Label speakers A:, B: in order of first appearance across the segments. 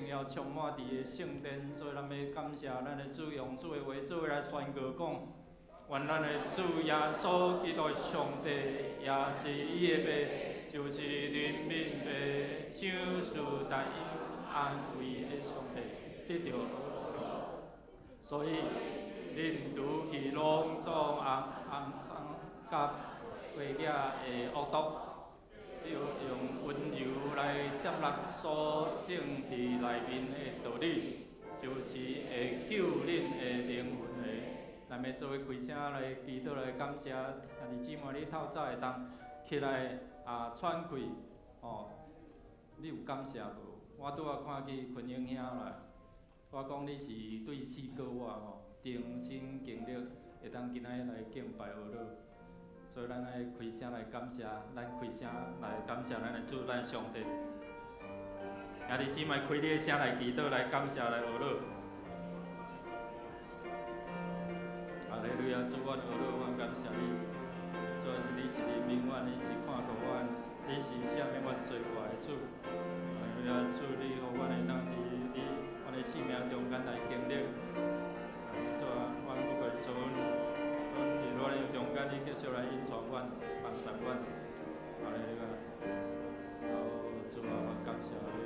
A: 榮耀充滿佇伊的聖殿，所以咱欲感謝咱的主，用主的話做伙來宣告講：願咱的主耶穌基督的上帝，也是伊的父，就是憐憫父、賞賜逐樣安慰的上帝，得著。所以，恁除去攏總骯髒佮過額的惡毒，著用溫柔來接納所種佇內面的道理，就是會救恁的靈魂的。咱欲做伙開聲來祈禱來感謝，兄弟姊妹，你透早會當起來啊喘氣，哦，你有感謝無？我拄仔看見坤英兄來，我講你是對4個月吼，重新經歷會當今仔日來敬拜呵咾，所以咱愛開聲來感謝，咱開聲來感謝咱的主，咱的上帝。兄弟姊妹，開你的聲來祈禱，來感謝，來呵咾。哈利路亞，主，阮呵咾，阮感謝你。主，你是憐憫阮，你是看顧阮，你是赦免阮罪過的主。哈利路亞，主，你予阮會當佇你阮的生命中間來經歷。主啊，阮不過說，阮佇阮的中間，你繼續來引導阮，幫助阮。哈利路亞，哦，主啊，阮感謝你。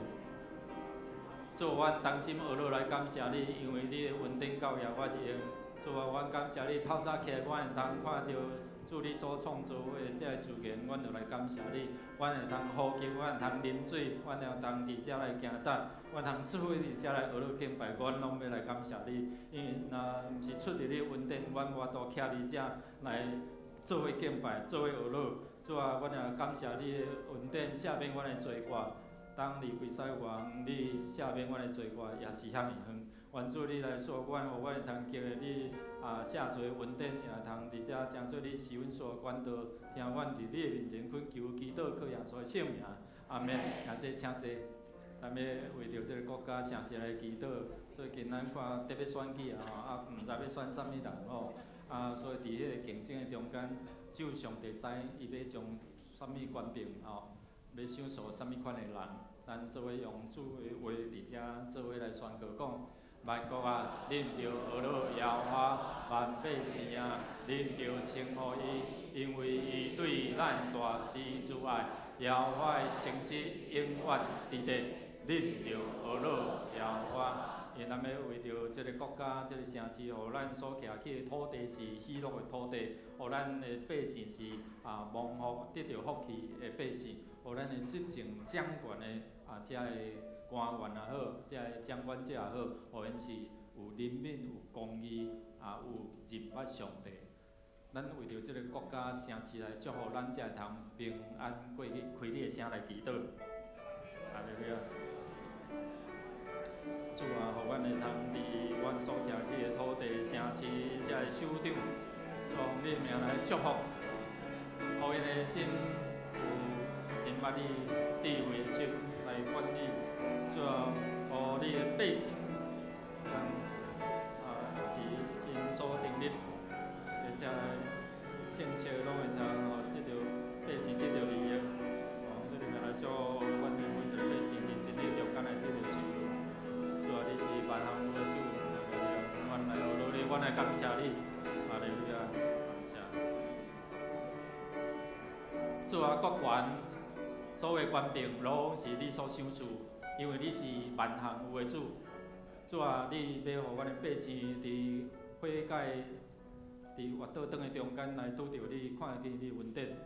A: 主，阮同心呵咾來感謝你，因為你的恩典夠額阮用。主啊，阮感謝你，透早起來，阮會通看著主你所創造的這个自然，阮就來感謝你。阮會通呼吸，阮會通啉水，阮會通佇遮來行踏，阮通做伙佇遮來呵咾敬拜，阮攏欲來感謝你。因為若毋是出佇你的恩典，阮無法度徛佇遮來做伙敬拜，做伙呵咾。主啊，阮也感謝你的恩典，赦免阮的罪過。當離開西元，你赦免阮的罪過，也是遐爾遠。願主你來賜阮，予阮會通經歷你啊赦罪的恩典，也通佇遮成做你施阮所的管道，聽阮佇你的面前懇求祈禱，靠耶穌的聖名，阿們。啊，這請坐。咱欲為著這个國家城市來祈禱。最近咱看特欲選舉啊吼，啊，毋知欲選啥物人吼，啊，所以佇彼个競爭的中間，只有上帝知伊欲將啥物權柄吼，欲賞賜啥物款的人。咱做伙用主的話佇遮做伙來宣告講：萬國啊，恁著呵咾耶和華；萬百姓啊，恁著稱呼伊，因為伊對咱大施慈愛。耶和華的誠實永遠佇地，恁著呵咾耶和華。因為咱欲為著這个國家、這个城市，予咱所徛起的土地是喜樂的土地，予咱的百姓是啊蒙福得著福氣的百姓，予咱的執政掌權的啊遮个官員也好，遮个掌管者也好，予𪜶是有憐憫、有公義，啊有認捌上帝。咱為著這个國家城市來祝福咱，才會通平安過去。開你的聲來祈禱。哈利路亞。主啊，予阮會通佇阮所徛起的土地、城市，遮个首長，從你的名來祝福，予𪜶的心有認捌你智慧的心來管理。主啊，予你的百姓，通啊佇𪜶所訂立的遮个政策，攏會通予得著百姓得著利益。哦，你的名來祝福阮的每一个百姓佇真理中間來得著自由。主啊，你是萬行有的主，阮來呵咾你，阮來感謝你，哈利路亞，感謝。主啊，國權所有權柄攏是你所賞賜，因為你是萬行有的主。主啊，你欲予阮的百姓佇悔改、佇越倒轉的中間來拄著你，看見你恩典，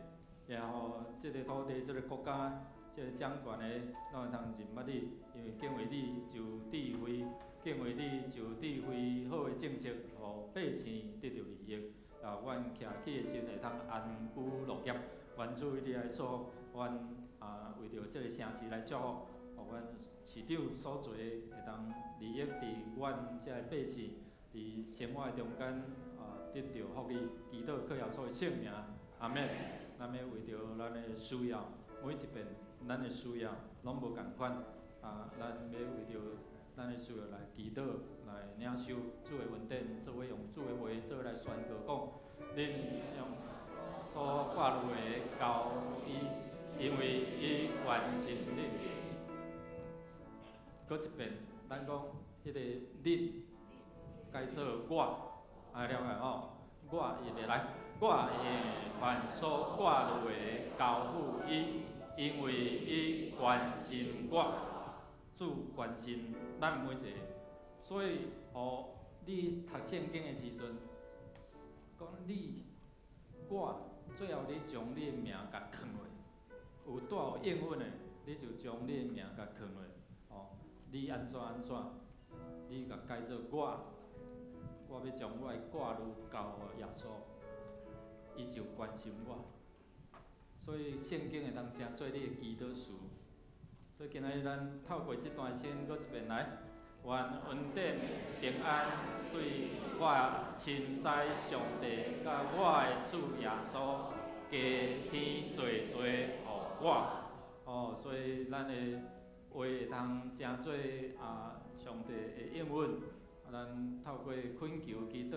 A: 然後這个土地、這个國家、這个掌權的，攏會通認捌你，因為敬畏你就有智慧，敬畏你就有智慧好的政策，予百姓得著利益。啊，阮徛起的時陣會通安居樂業。願主你來賜福，阮啊為著這个城市來祝福，予阮市長所做的會當利益佇阮遮的百姓佇生活的中間啊得著福利，祈禱靠耶穌的聖名，阿們。咱欲為著咱的需要，每一遍咱的需要攏無仝款啊，咱欲為著咱的需要來祈禱，來領受主的恩典，做伙用主的話做伙來宣告講，恁用所掛慮的交予伊，因為伊關心恁。閣一遍，咱講彼个恁改做我，啊了解吼？我預備來，我會凡所掛慮的交付伊，因為伊關心我，主關心咱每一個，所以哦，你讀聖經的時陣，講你我，最後你將你的名共囥落，有帶有應允的，你就將你的名共囥落，哦，你按怎按怎，你共改做我，我欲將我的掛慮交予耶穌，伊就關心我。所以聖經會當成做你的祈禱詞。所以今仔日咱透過這段先閣一遍來，願恩典平安對我親知上帝佮我的主耶穌加添濟濟予我。哦，所以咱的話會通成做啊上帝的應允，啊，咱透過懇求祈禱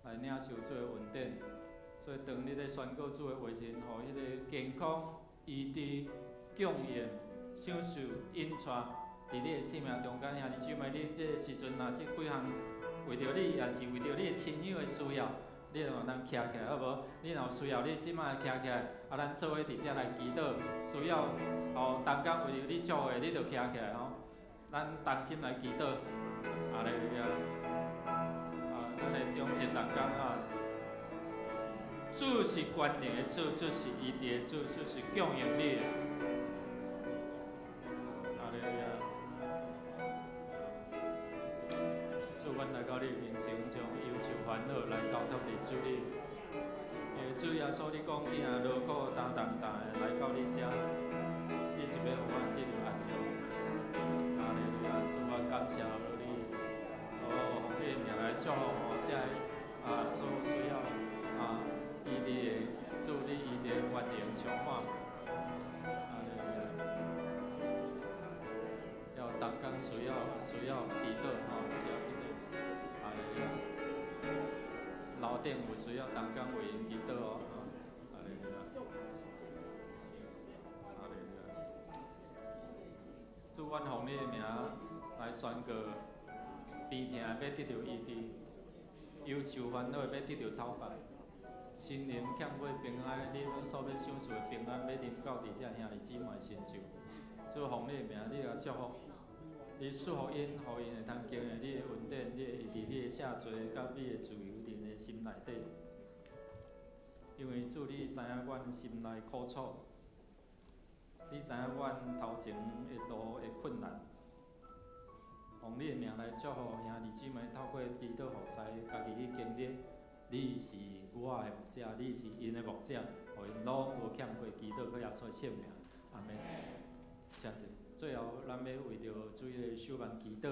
A: 來領受這个恩典。所以當你咧宣告主的話時，予彼个健康、醫治、供應、賞賜、引帶，佇你的生命中間，兄弟姊妹，你這个時陣若這幾項為著你，抑是為著你的親友的需要，你就通徛起來好無？你若有需要，你這擺徛起來，啊，咱做伙佇遮來祈禱。需要哦，同工為著你祝福的，你就徛起來吼。咱同心來祈禱，哈利路亞。啊，咱的中心同工啊。主是全能的主，主是醫治的主，主是供應你的。哈利路亞！主，阮來到你面前，將憂愁煩惱來交託佇主你。因為主耶穌，你講囝勞苦擔重擔的來到你遮，你是欲予阮得著安詳。哈利路亞！主，我感謝你，哦，奉你的名來祝福我遮啊所需要啊。醫治的，主你醫治的權能充滿，哈利路亞。要同工需要祈禱吼，需要祈禱，哈利路亞。樓頂有需要同工為𪜶祈禱哦，哈利路亞。哈利路亞。主，阮奉你的名來宣告，病痛欲得著醫治，憂愁煩惱欲得著透發。心靈欠缺平安，你所欲賞賜的平安，欲臨到佇遮兄弟姊妹身上。主奉你的名，你來祝福，你賜福𪜶，予𪜶會通經歷你的恩典，你的醫治，你的赦罪，佮你的自由佇𪜶的心內底。因為主，你知影阮心內苦楚，你知影阮頭前的路的困難。奉你的名來祝福兄弟姊妹，透過祈禱服侍，家己去經歷。你是我的牧者，你是𪜶的牧者，予𪜶攏無欠過祈禱，閣耶穌聖名，阿們。請坐。最後，咱欲為著主的守望祈禱，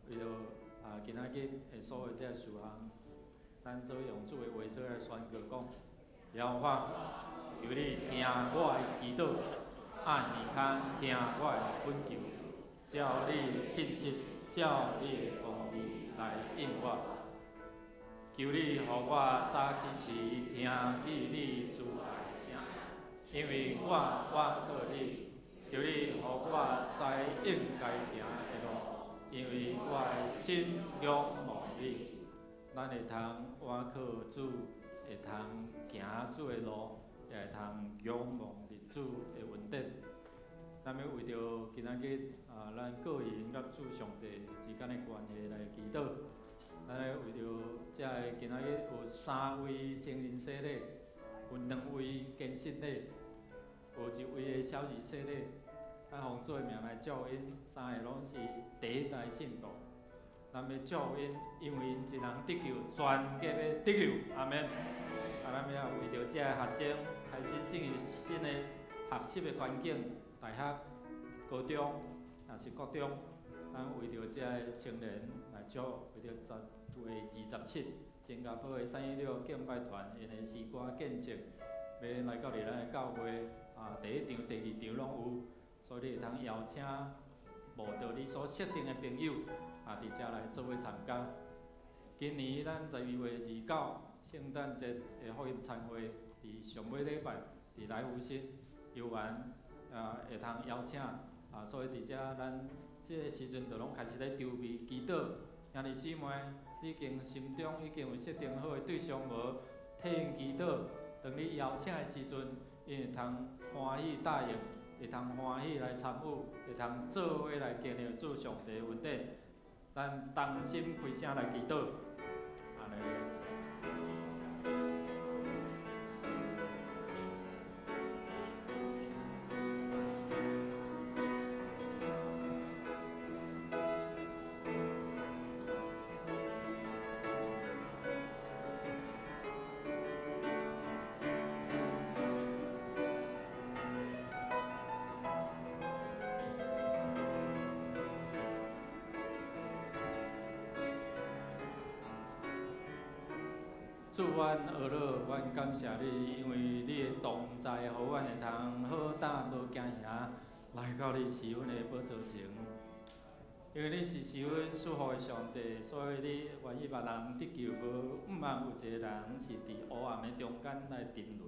A: 為著啊今仔日的所有這个事項，咱做用主的話做來宣告講：耶和華，求你聽我的祈禱，按耳孔聽我的懇求，照你信實，照你的公義來應我。求你予我早起時聽見你慈愛聲，因為我倚靠你。求你予我知應該行的路，因為我的心仰望你。咱會通倚靠主，會通行主的路，也會通仰望佇主的恩典。咱欲為著今仔日啊，咱個人佮主上帝之間的關係來祈禱。咱欲為著遮个今仔日有三位成人洗禮，有兩位堅信禮，有一位的小兒洗禮。咱奉主的名來祝福𪜶，三个攏是第一代信徒。咱欲祝福𪜶，因為𪜶一人得救，全家欲得救，阿們。啊，咱欲為著遮个學生開始進入新的學習的環境，大學、高中，抑是國中，咱為著遮个青年來祝福，為著10月27，新加坡的三一六敬拜團𪜶的詩歌見證，欲來到佇咱的教會，啊，第一場、第二場攏有，所以你會通邀請無著你所設定的朋友，啊，佇遮來做伙參加。今年咱12月29聖誕節的福音餐會，佇上尾禮拜，佇來福星遊園，啊，會通邀請，啊，所以佇遮咱這个時陣就攏開始咧籌備祈禱。兄弟姊妹，你已經心中已經有設定好的對象無？替𪜶祈禱，當你邀請的時陣，𪜶會通歡喜答應，會通歡喜來參與，會通做伙來經歷主上帝的恩典。咱同心開聲來祈禱。阿們。主，阮呵咾，阮感謝你，因為你的同在，予阮會通好膽無驚嚇來到你施恩的寶座前。因為你是施恩賜福的上帝，所以你願意別人得救，無毋通有一個人是佇黑暗的中間來沉淪。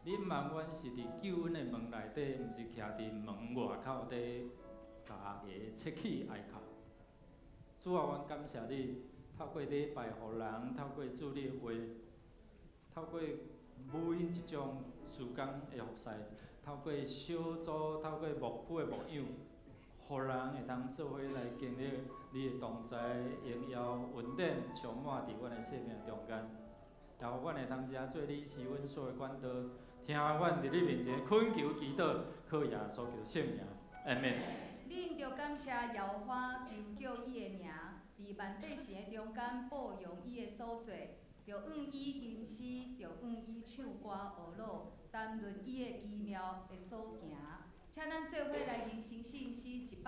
A: 你毋通阮是佇救恩的門內底，毋是徛佇門外口底，共牙切齒哀哭。主啊，阮感謝你。透過禮拜予人，透過主你的話，透過母嬰這種事工的服侍，透過小組，透過牧區的牧養，予人會通做伙來經歷你的同在、榮耀、恩典，充滿佇阮的生命中間。也予阮會通成做你施恩所的管道，聽阮佇你面前懇求祈禱，靠耶穌基督聖名，阿們。
B: 你應著感謝耶和華，求叫伊的名。佇萬百姓的中間報揚伊的所做，著向伊吟詩，著向伊唱歌呵咾，談論伊的奇妙的所行。請咱做伙來吟聖詩115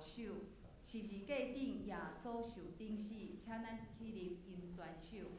B: 首，十字架頂耶穌受釘死，請咱起立吟全首。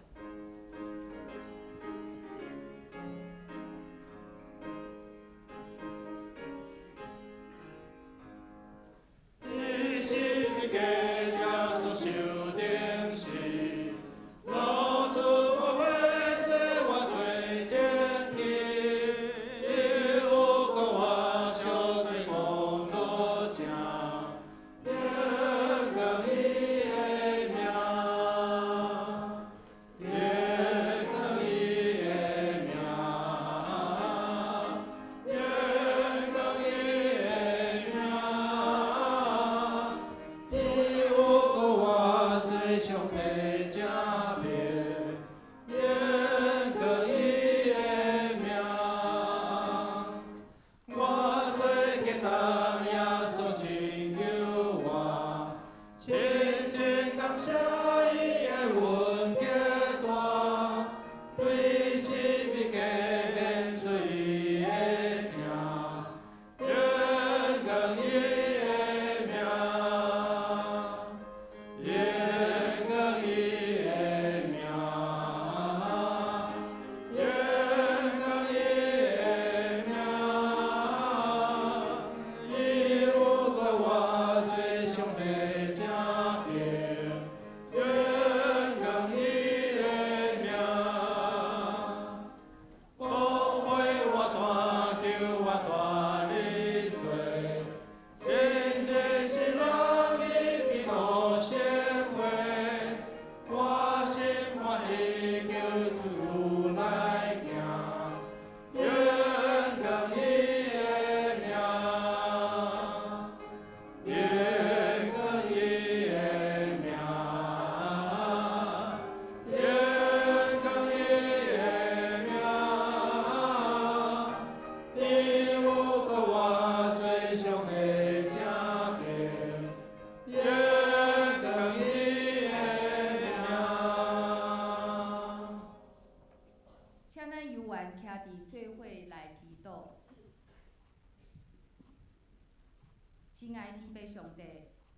B: 親愛天父上帝，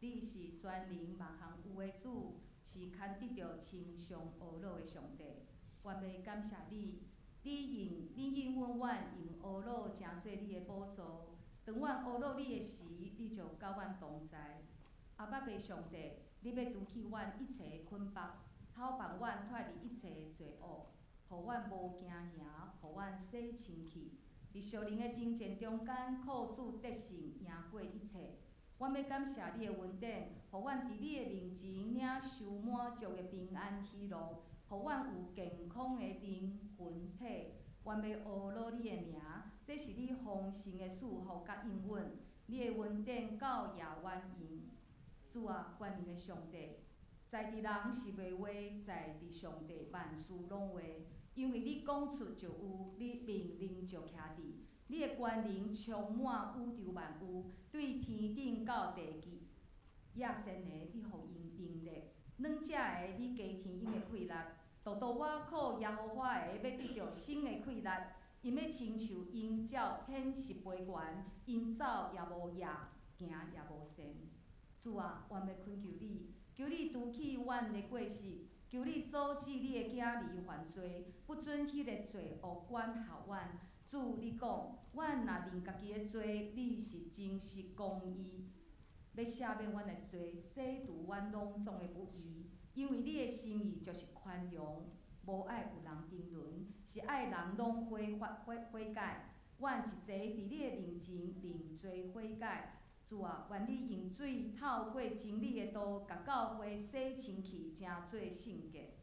B: 你是全能萬項有的主，是牽得著稱頌呵咾的上帝。願欲感謝你，你應你應允阮用呵咾成做你的寶座。當阮呵咾你的時，你就佮阮同在。阿爸父上帝，你欲除去阮一切的捆縛，偷放阮脫離一切的罪惡，予阮無驚嚇，予阮洗清氣。佇屬靈的征戰中間，靠主得勝，贏過一切。阮欲感谢你的恩典，予阮佇你的面前領受滿足的平安喜樂，予阮有健康的靈魂體。阮欲阿羅你的名，這是你豐盛的賜福佮應允，你的恩典到遙遠遠。主啊，全能的上帝，在佇人是袂話，在佇上帝萬事攏話。因為你講出就有，你命令就徛佇。你的權能充滿宇宙萬有，對天頂到地極。野生的你予𪜶能力，軟食的你加添𪜶的氣力。獨獨倚靠耶和華的，欲得著新的氣力。𪜶欲親像鷹鳥展翅飛懸，𪜶走也無掖，行也無跣。主啊，阮欲懇求你，求你除去阮的過失，求你阻止你的囝兒犯罪，不准彼个罪惡管轄阮。主，你講，阮若認家己的罪，你是誠實公義，欲赦免阮的罪，洗除阮攏總的不義。因為你的心意就是寬容，無愛有人沉淪，是愛人攏悔發悔悔改。阮一齊佇你的面前認罪悔改。主啊，願你用水透過真理的道，共教會洗清氣，成做聖潔。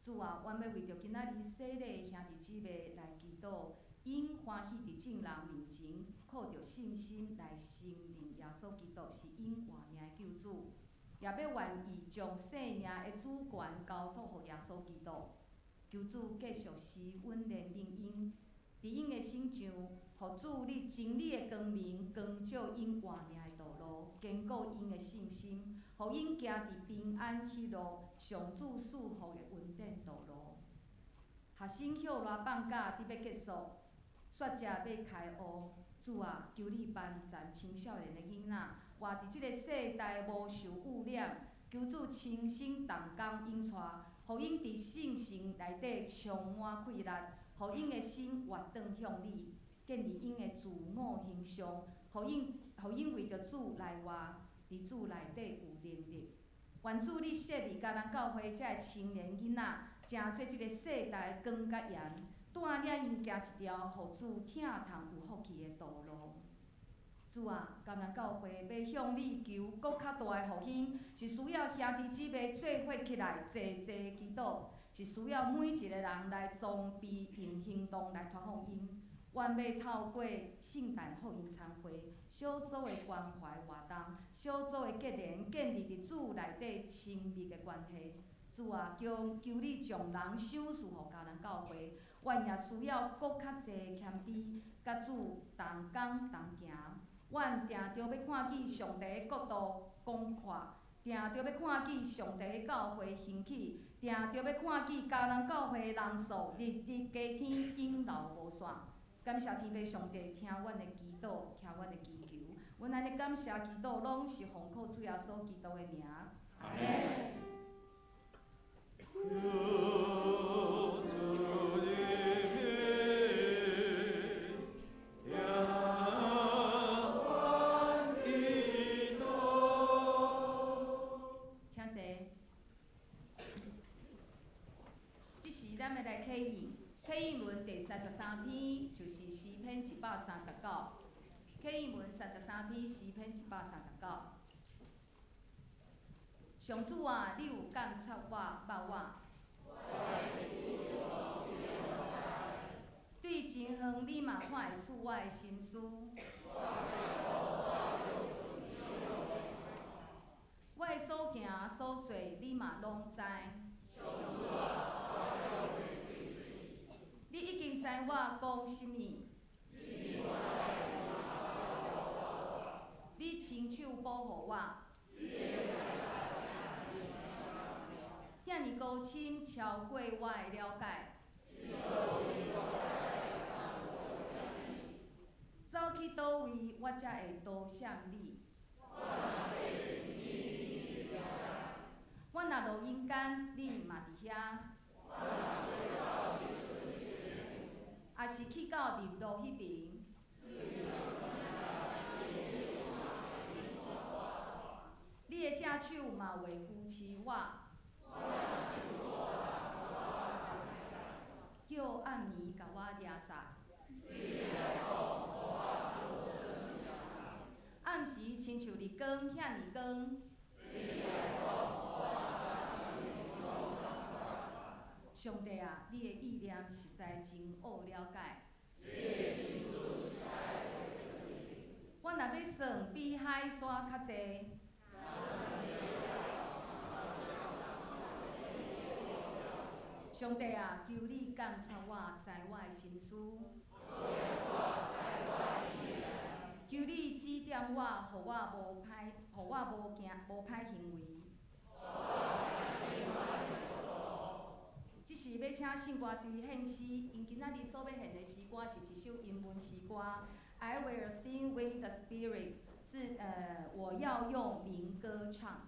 B: 主啊，阮欲為著今仔日洗禮的兄弟姊妹來祈禱，𪜶歡喜佇眾人面前，靠著信心來承認耶穌基督是𪜶活命的救主，也欲願意將生命的主權交託予耶穌基督。求主繼續施恩憐憫𪜶，佇𪜶的身上，予主你真理的光明光照𪜶活命的道路，堅固𪜶的信心，予𪜶行佇平安喜樂、上主賜福的恩典道路。學生歇熱放假佇欲結束，雪節欲開學，主啊，求你幫贊青少年的囡仔，活佇這个世代無受污染，求主親身同工引帶，予𪜶佇聖城內底充滿氣力，予𪜶的心活轉向你，建立𪜶的自我形象，予𪜶為著主來活，佇主內底有能力。願主你設立迦南教會這个青年囡仔，成做這个世代光佮鹽，帶領𪜶行一條予主疼痛有福氣的道路。主啊，迦南教會欲向你求閣較大的復興，是需要兄弟姊妹做伙起來齊齊祈禱，是需要每一個人來裝備用行動來傳福音。阮欲透過聖誕福音餐會、小組的關懷活動、小組的結連，建立佇主內底親密的關係。主啊，求求你將人賞賜予迦南教會，阮也需要閣較濟謙卑，佮主同工同行。阮定著欲看見上帝的國度廣闊，定著欲看見上帝的教會興起，定著欲看見迦南教會的人數日日加添，湧流無煞。感謝天父上帝聽阮的祈禱，聽阮的祈求。阮按呢感謝祈禱，攏是奉靠主耶穌基督的名。阿們。
A: 求主的名，聽阮祈禱。
B: 請坐。這時咱欲來啟應，啟應文第三十三篇，就是詩篇139。啟應文三十三篇，詩篇139。上主啊，你有鑒察我，捌我。對真遠，你嘛看會出我的心思。我的所行所做，你嘛攏知。你已經知我講啥物。你親手保護我。遐爾高深，超過我的了解。走去佗位，我才會多謝你。我若落陰間，你嘛佇遐。抑是去到日落彼爿。你的正手嘛會扶持我。叫暗暝共我掠閘。暗暗時親像日光遐爾光。上帝啊，你的意念實在真奧了解。我若欲算，比海沙較濟。上帝啊，求你監察我，知我的心思。求你指點我，予我無歹，予我無行無歹行為。這時欲請聖歌隊獻詩，𪜶今仔日所欲獻的詩歌是一首英文詩歌，I will sing with the Spirit，是我要用靈歌唱。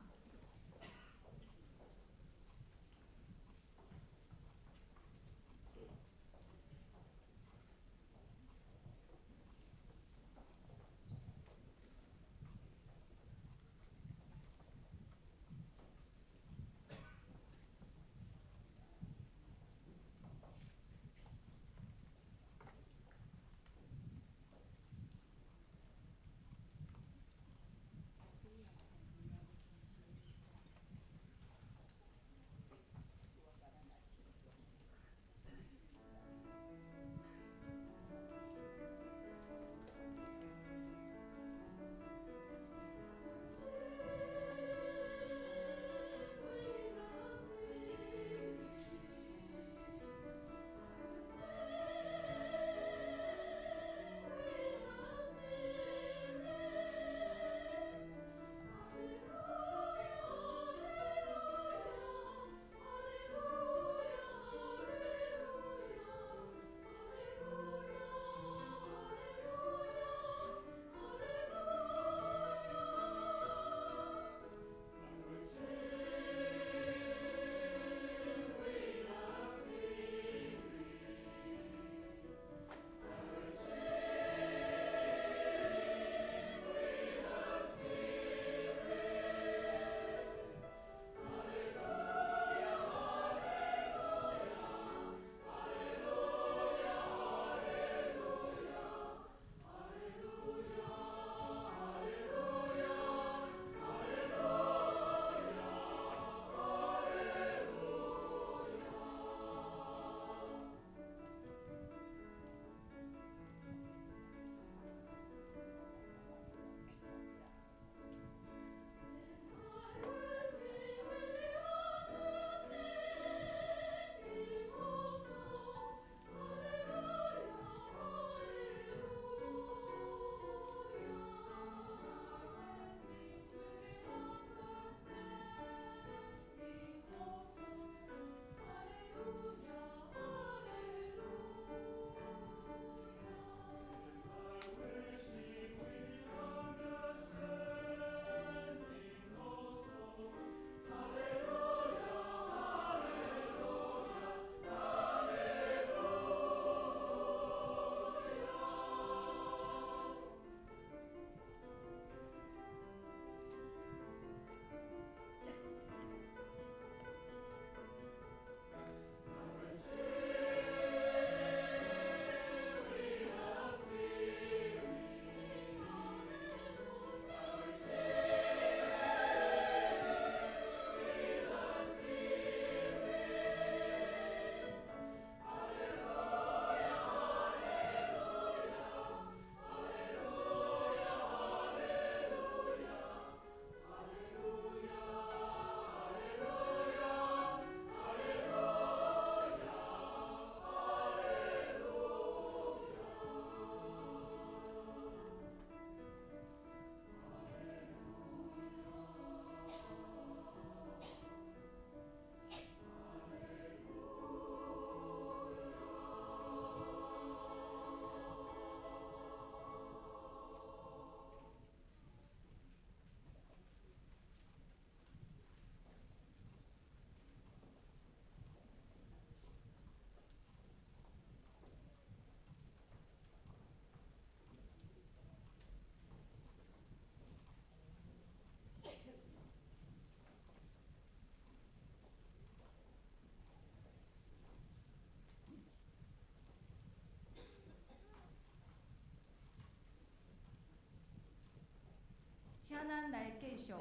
B: 請咱來繼續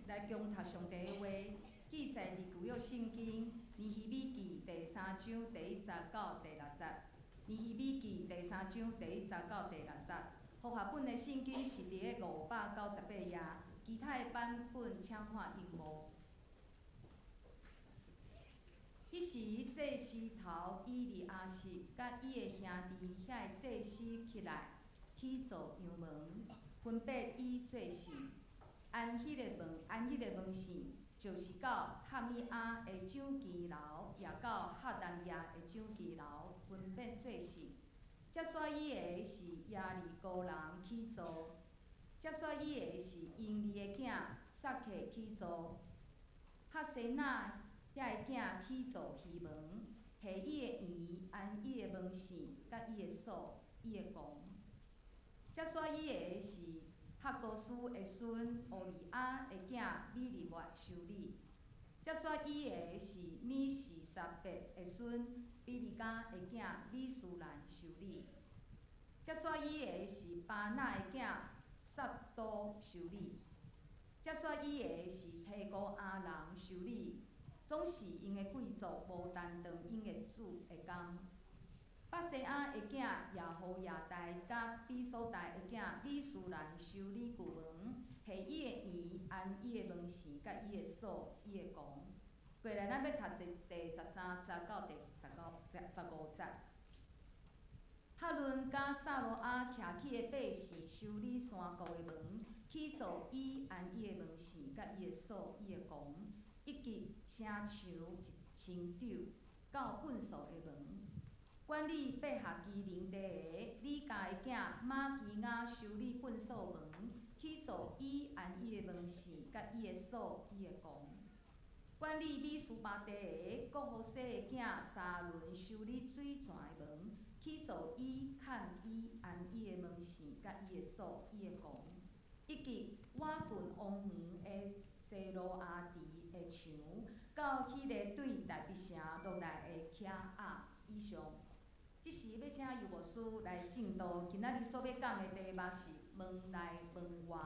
B: 來恭讀上帝的話，記載佇舊約聖經尼希米記第三章第一節到第六節。尼希米記第三章第一節到第六節。和合本的聖經是佇咧598頁，其他的版本請看螢幕。彼時，祭司頭以利亞實佮伊的兄弟遐个祭司起來，起造羊門，分別以做聖。按彼个門，按彼个門線，就是到哈米亞的掌機樓，也到哈南亞的掌機樓，分別做聖。接續伊的是耶利哥人起造，接續伊的是英利的囝撒客起造，哈西那遐个囝起造魚門，下伊的園，按伊的門線，佮伊的鎖，伊的摃。接續伊的是哈哥斯的孫烏利亞的囝米利末修理。接續伊的是米示沙伯的孫比利迦的囝米書蘭修理。接續伊的是巴拿的囝撒都修理。接續伊的是提哥亞人修理。總是𪜶的貴族無擔當𪜶的主的工。巴西亞的囝耶何耶大佮比蘇大的囝米書蘭修理舊門，下伊的園，按伊的門線，佮伊的鎖，伊的摃。過來，咱欲讀第13節到第十五節。哈倫佮撒羅亞徛起的百姓修理山谷的門，起造伊按伊的門線，佮伊的鎖，伊的摃，以及城牆1000肘到糞埽的門。管理伯下基林地的米迦的囝瑪基雅修理糞埽門，起造伊按伊的門線，佮伊的鎖，伊的摃。管理米斯巴地的哥何西的囝沙倫修理水泉的門，起造伊崁伊按伊的門線，佮伊的鎖，伊的摃，以及倚近王園的西羅亞池的牆，到彼个對大衛城落來的徛鴨以上。這時欲請尤牧師來證道，今仔日所欲講的題目是門內門外。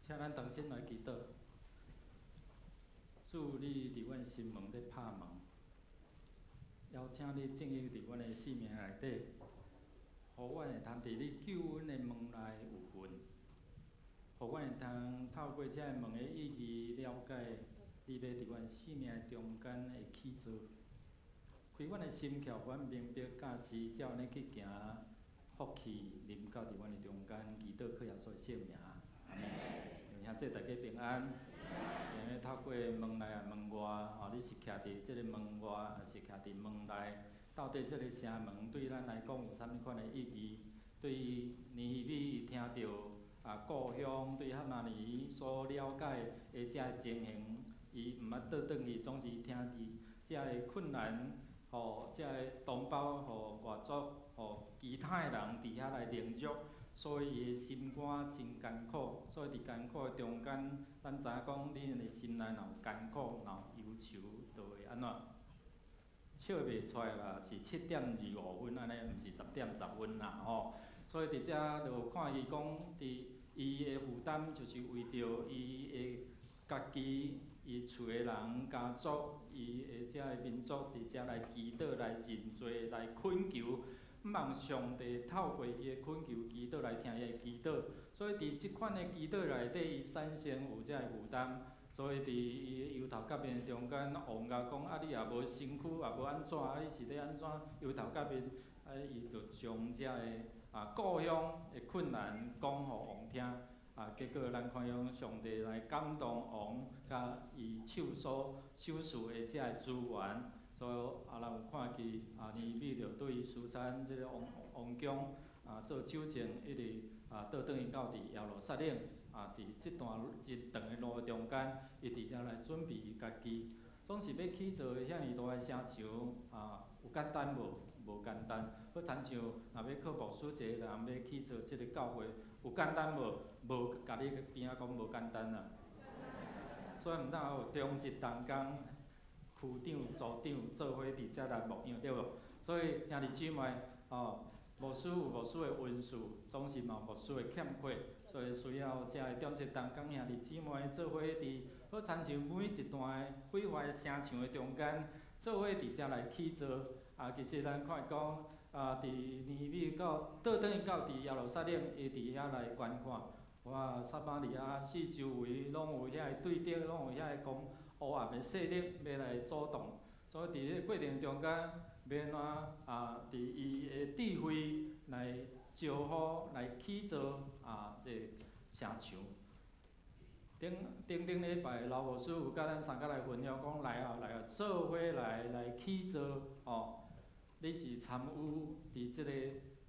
A: 請咱同心來祈禱。主，你佇阮心門咧拍門，邀請你進入佇阮的生命內底，予阮會通佇你救恩的門內有份，予阮會通透過這个門的意義了解你欲佇阮生命中間的起造。開阮的心竅，予阮明白教示，才按呢去行，福氣臨到佇阮的中間，祈禱靠耶穌的聖名，阿們。兄弟大家平安。因為透過門內啊門外，吼，你是徛佇這个門外，抑是徛佇門內？到底這个城門對咱來講有啥物款的意義？對尼希米伊聽著啊故鄉對哈拿尼所了解的這个情形，伊毋捌倒轉去，總是聽佇這个困難，予這个同胞，予外族，予其他的人佇遐來凌辱，所以伊的心肝真艱苦。所以佇艱苦的中間，咱知影講，你的心內若有艱苦，若有憂愁，就會按怎？笑袂出來啦，是7點25分按呢，毋是10點10分啦吼。所以佇遮就有看伊講，佇伊的負擔就是為著伊的家己、伊厝的人、家族、伊的遮个民族佇遮來祈禱、來認罪、來懇求，望上帝透過伊的懇求祈禱來聽伊的祈禱。所以佇這款的祈禱內底，伊產生有遮个負擔。所以佇伊的憂頭佮面中間，王共講：啊，你也無身軀，也無按怎，啊，你是咧按怎憂頭佮面？啊，伊就將遮个故鄉的困難講予王聽。啊，結果咱看見上帝來感動王，佮伊手所手賜的遮个資源，所以啊，咱有看見啊，尼希米就對書珊這个王王宮啊做酒政，一直啊倒轉去到佇耶路撒冷啊，佇這段一長的路中間，伊佇遮來準備伊家己，總是欲起造遐爾大的城牆啊，有簡單無？無簡單。好親像若欲靠牧師一个人欲起造這个教會，有簡單無？無，共你邊仔講無簡單啊。所以毋通有中日同工，區長、組長做伙佇遮來牧養，對無？所以兄弟姊妹，吼，牧師有牧師的恩賜，總是嘛有牧師的欠缺，所以需要遮个中正同工兄弟姊妹做伙伫，好親像每一段毀壞城牆的中間，做伙佇遮來起造。啊，其實咱看講，啊，佇尼希米到倒轉去到佇耶路撒冷，伊佇遐來觀看，哇，撒瑪利亞四周圍攏有遐個對敵，攏有遐個講黑暗的勢力欲來阻擋，所以佇彼個過程中間，欲按怎啊？佇伊的智慧來招呼、來起造啊，這個城牆。頂頂頂禮拜老牧師有佮咱三個來分享，講來啊來啊，做伙來來起造哦。你是參與佇這個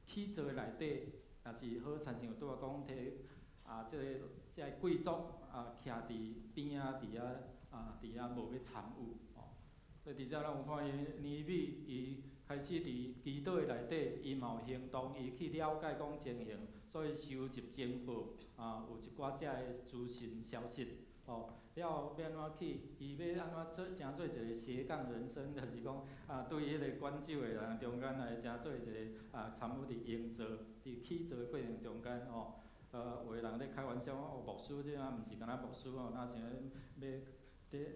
A: 起造的內底，也是好親像拄仔講提啊，這個這个貴族啊，徛佇邊仔佇遐啊，佇遐無欲參與哦。所以佇遮咱有看見尼希米伊開始佇祈禱的內底，伊嘛有行動，伊去了解講情形，所以收集情報啊，有一寡遮的資訊消息哦。了後欲按怎去？伊欲按怎做？成做一個斜槓人生，就是講啊，對彼個管酒的人中間來成做一個啊，參與佇營造、佇起造的過程中間吼。有的人咧開玩笑講，哦，牧師這啊，毋是干焦牧師吼，若像欲佇佇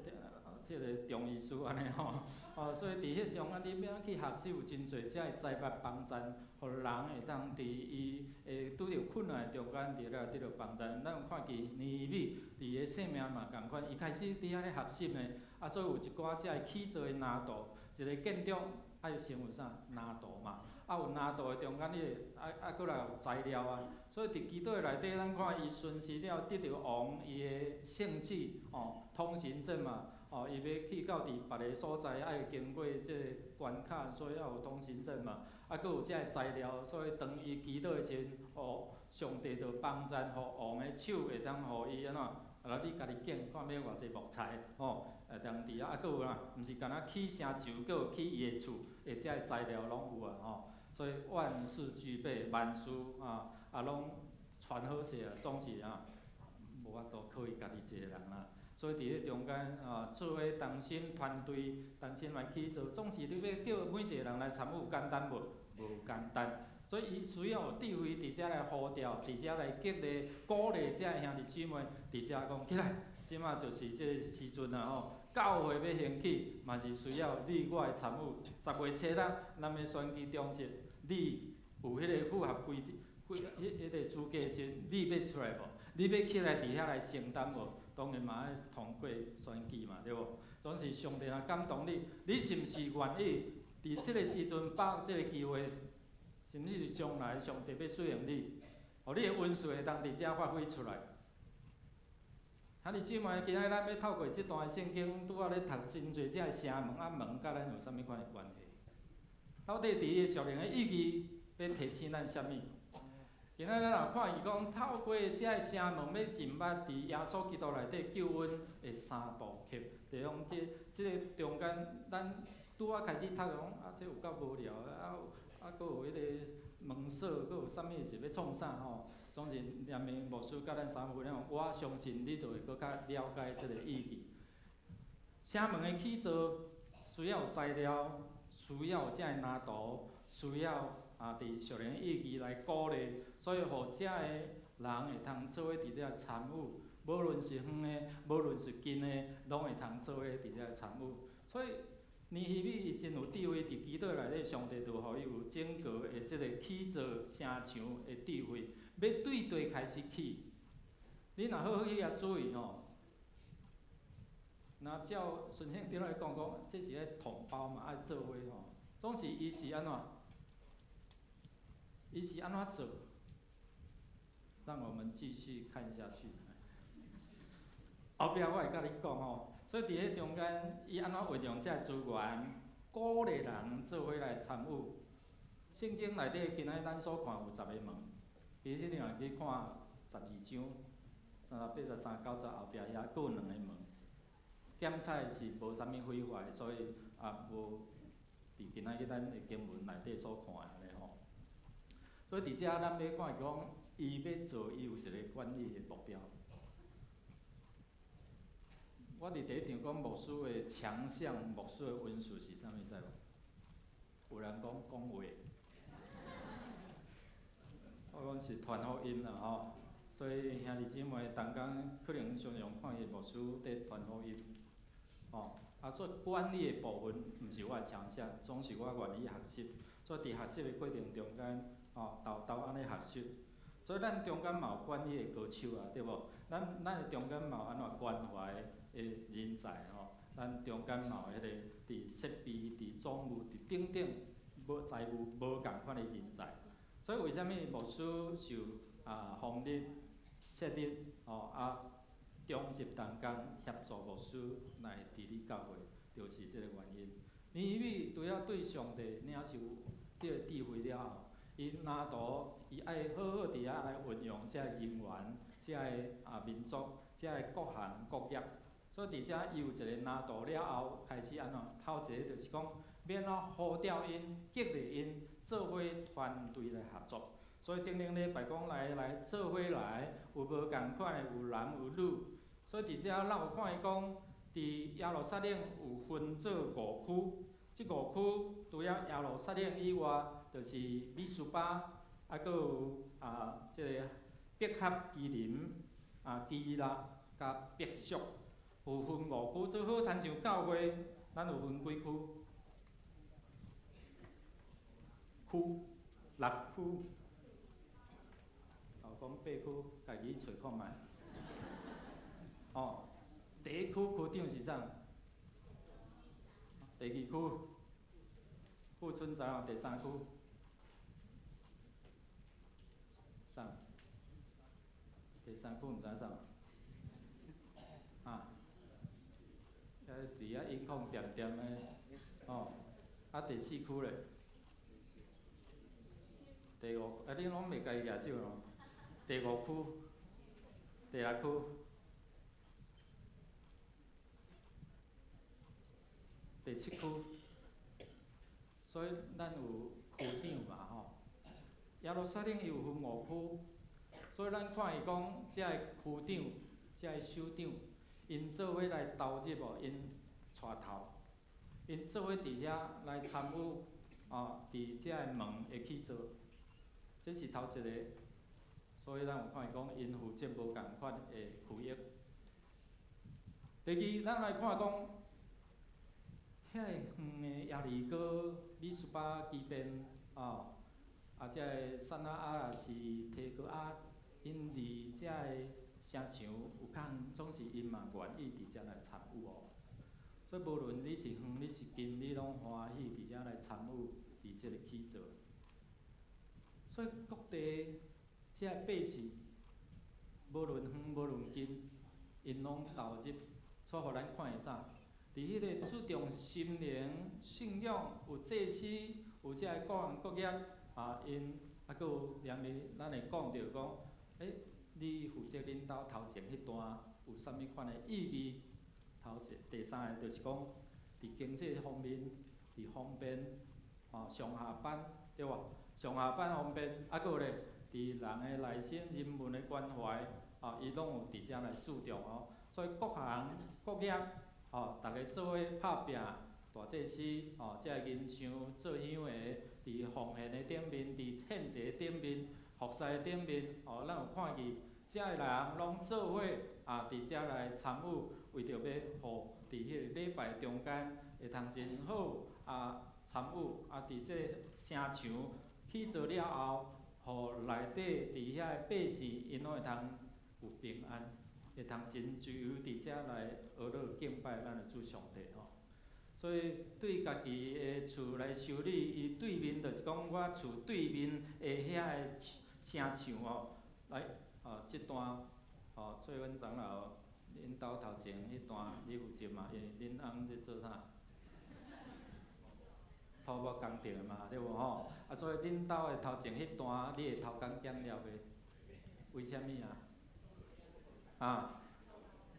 A: 彼个中醫師按呢吼。哦，所以佇彼中間，你欲按怎去學習有真濟遮的財物幫贊，予人會當佇伊會拄著困難的中間，佇咧得著幫贊。咱有看見尼希米佇伊的生命嘛仝款，伊開始佇遐咧學習呢，啊，所以有一寡遮的起造的藍圖，一個建築愛先有啥藍圖嘛，啊有藍圖的中間，你會啊啊閣來有材料啊，所以佇祈禱的內底，咱看伊巡視了得著王伊的聖旨，哦，通行證嘛。哦，伊欲去到佇別个所在，愛經過這个關卡，所以愛有通行證嘛。啊，閣有遮个材料，所以當伊祈禱的時陣，哦，上帝就幫贊，予王的手會當予伊按怎？啊，你家己揀，看欲偌濟木材，吼，會當佇遐啊，閣有啥？毋是干焦起城牆，閣有起伊的厝，的遮个材料攏有啊，吼。所以萬事俱備，萬事啊啊攏傳好勢啊，總是啊，無法度靠伊家己一個人啦。所以佇彼中間啊，做伙同心團隊，同心來起造，總是你欲叫每一個人來參與，簡單無？無簡單。所以伊需要有智慧，佇遮來呼召，佇遮來激勵、鼓勵遮的兄弟姊妹，佇遮講起來，這馬就是這个時陣啊吼！教會欲興起，嘛是需要你我的參與。10月7日，咱欲選舉中執，你有彼个符合規定、規彼彼个資格時，你欲出來無？你欲起來佇遐來承擔無？當然嘛愛通過選舉嘛，對無？總是上帝若感動你，你是毋是願意佇這个時陣把握這个機會？甚至是將來上帝欲使用你，予你的恩賜會當佇遮發揮出來。兄弟姊妹，今仔日咱欲透過這段聖經，拄仔咧讀真濟這个城門啊門，佮咱有啥物款的關係？到底佇伊的屬靈的意義，欲提醒咱啥物？今仔日咱若看伊講，透過這个城門欲進入佇耶穌基督內底救恩的三部曲，就講這這个中間，咱拄仔開始讀講啊，這有夠無聊啊啊，閣有彼个門鎖，閣有啥物是欲創啥吼？總是連明牧師佮咱三分享，我相信你就會閣較了解這个意義。城門的起造需要有材料，需要有這个藍圖，需要啊，佇屬靈意義來鼓勵，所以予遮个人會通做伙佇遮參與，無論是遠的，無論是近的，攏會通做伙佇遮參與。所以尼希米伊真有智慧，佇祈禱內底，上帝就予伊有整個的這个起造城牆的智慧，欲對佗開始起。你若好好去遐注意吼，若照孫聖長來講講，這是咧同胞嘛，愛做伙吼，總是伊是按怎？伊是按怎做？讓我們繼續看下去。後壁我會佮你講吼，所以佇彼中間，伊按怎運用這个資源，鼓勵人做伙來參與。聖經內底今仔咱所看有十個門，其實你若去看12章38、83、90後壁遐閣有兩個門。檢採是無啥物毀壞，所以也無佇今仔日咱的經文內底所看的按呢吼。所以佇遮咱欲看講，伊欲做，伊有一个管理的目標。我佇第一場講牧師的強項，牧師的恩賜是啥物？知無？有人講講話，我講是傳福音啦吼，所以兄弟姊妹，同工可能常常看見牧師佇傳福音，吼，啊，所以管理的部分毋是我的強項，總是我願意學習。所以佇學習的過程中間，吼，沓沓按呢學習。所以咱中間嘛有管理的高手啊，對無？咱的中間嘛有按怎關懷的人才吼，咱中間嘛有彼个佇設備、佇總務、佇等等無財務無仝款的人才。所以為啥物牧師受啊封立設立吼啊，長執同工協助牧師來治理教會，就是這個原因。尼希米除了對上帝領受這个智慧了後，伊拿圖伊愛好好佇遐來運用這个人員、這个啊民族、這个各行各業。所以佇遮伊有一个藍圖了後，開始按怎？頭一个就是講，欲按怎呼召𪜶、激勵𪜶做伙團隊來合作。所以頂頂禮拜講來來做伙來，有無仝款的，有男有女。所以佇遮咱有看伊講，佇耶路撒冷有分做五區，這五區除了耶路撒冷以外，就是米斯巴，啊，閣有啊，這个伯合基林、啊基拉、佮伯屬，有分五區。做好親像教會，咱有分幾區？區六區。哦，講八區，家己揣看覓。哦，第一區區長是啥？第二區富春長，第三區啥？第三區毋知啥？啊？遐佇遐音控恬恬的，哦，啊第四區咧？第五，啊恁攏袂家己舉手咯？第五區、第六區、第七區，所以咱有區長嘛吼。耶路撒冷伊有分五區，所以咱看伊講，這个區長、這个首長，𪜶做伙來投入哦，𪜶帶頭，𪜶做伙佇遐來參與，哦，佇這个門的起造，這是頭一個。所以咱有看伊講，𪜶負責無仝款的區域。第二，咱來看講，遐个遠的耶利哥、米斯巴、基遍，哦，啊，這个撒那亞也是提哥亞，𪜶離這个城牆有較遠，總是𪜶嘛願意佇遮來參與哦。所以無論你是遠，你是近，你攏歡喜佇遮來參與佇這个起造。所以各地這个百姓，無論遠無論近，𪜶攏投入，所以予咱看會啥？佇彼个注重心靈、信仰，有祭司，有這个各行各業，啊，𪜶啊，閣有連面，咱會講著講，欸，你負責恁兜頭前彼段有啥物款的意義？頭一、第三个就是講，佇經濟方面，佇方便，吼，上下班對無？上下班方便，啊，閣有咧，佇人的內心、人文的關懷，吼，伊攏有佇遮來注重哦。所以各行各業，吼，逐家做伙拍拚，大祭司，吼，這个銀像做香的，佇奉獻的頂面，佇獻祭頂面，服侍的頂面，吼，咱有看見，遮个人攏做伙啊，佇遮來參與，為著欲予佇彼個禮拜中間會通真好啊參與，啊，佇這个城牆起造了後，予內底佇遐的百姓，𪜶攏會通有平安，會通真自由佇遮來學樂敬拜咱的主上帝吼。所以對家己的厝來修理，伊對面就是講我厝對面的遐个城牆哦，來哦，這段哦，翠芬長老，恁兜頭前彼段你負責嘛？因為恁翁咧做啥？土木工程嘛，對無吼？啊，所以恁兜的頭前彼段，你會偷工減料袂？為啥物啊？啊，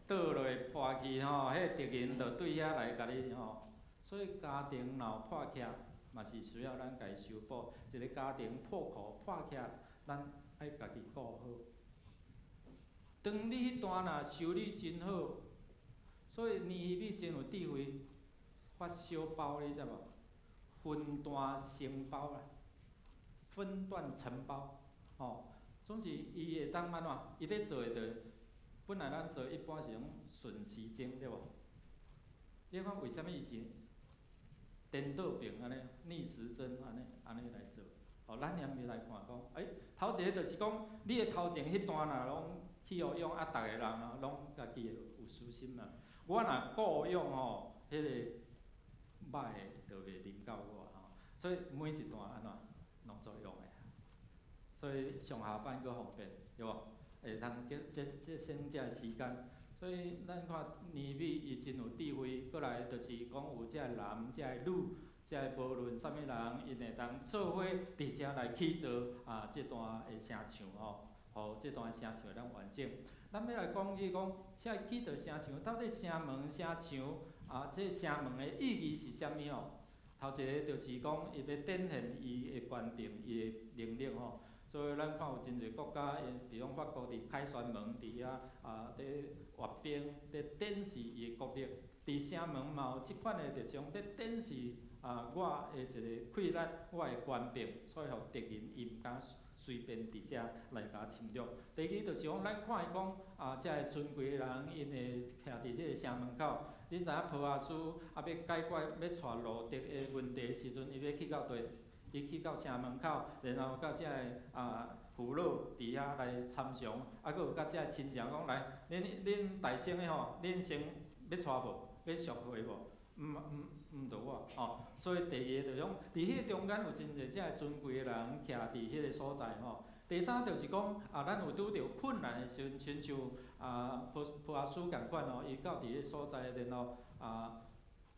A: 倒落破去吼，彼个敵人就對遐來共你吼。所以家庭若有破起，嘛是需要咱家修補。一个家庭破殼破起，咱愛家己顧好。當你彼段若修理真好，所以尼希米真有智慧，發小包，你知無？分段承包啦，分段承包，吼。總是伊會當按怎？伊咧做的就本來咱做一般是用順時針對無？你看為啥物伊是顛倒爿按呢，逆時針按呢按呢來做？哦，咱現在來看講，頭一个就是講，你的頭前彼段若攏去予用啊，逐个人啊攏家己會有私心嘛。我若顧用吼，彼個歹的就袂臨到我吼，所以每一段按怎攏做用的，所以上下班閣方便，對無？會通叫節節省這个時間。所以咱看尼米伊真有智慧，過來就是講有這个男、這个女、這个無論啥物人，𪜶會當做伙佇遮來起造啊，這段的城牆吼，予這段城牆會當完整。咱欲來講起講，這起造城牆到底城門、城牆啊，這城門的意義是啥物吼？頭一个就是講，伊欲展現伊的權柄、伊的能力吼。所以咱看有真濟國家，𪜶比如講法國佇凱旋門佇遐啊，佇閱兵，佇展示伊的國力。佇城門嘛有這款的，就是講佇展示啊，我的一个氣力，我的權柄，所以予敵人伊毋敢隨便佇遮來共侵略。第二就是講，咱看伊講啊，遮个尊貴的人，𪜶會徛佇這个城門口。你知影波阿斯啊，欲解決欲帶路得的問題時陣，伊欲去到佗？伊去到城門口，然後佮遮个啊父老佇遐來參詳，啊，閣有佮遮个親情講來，恁恁大省的吼，恁先欲帶無？欲贖回無？毋毋毋著我吼，所以第二个就是講，佇彼個中間有真濟遮个尊貴的人徛佇彼個所在吼。第三就是講啊，咱有拄著困難的時陣，親像啊波波阿斯仝款吼，伊到佇彼個所在，然後啊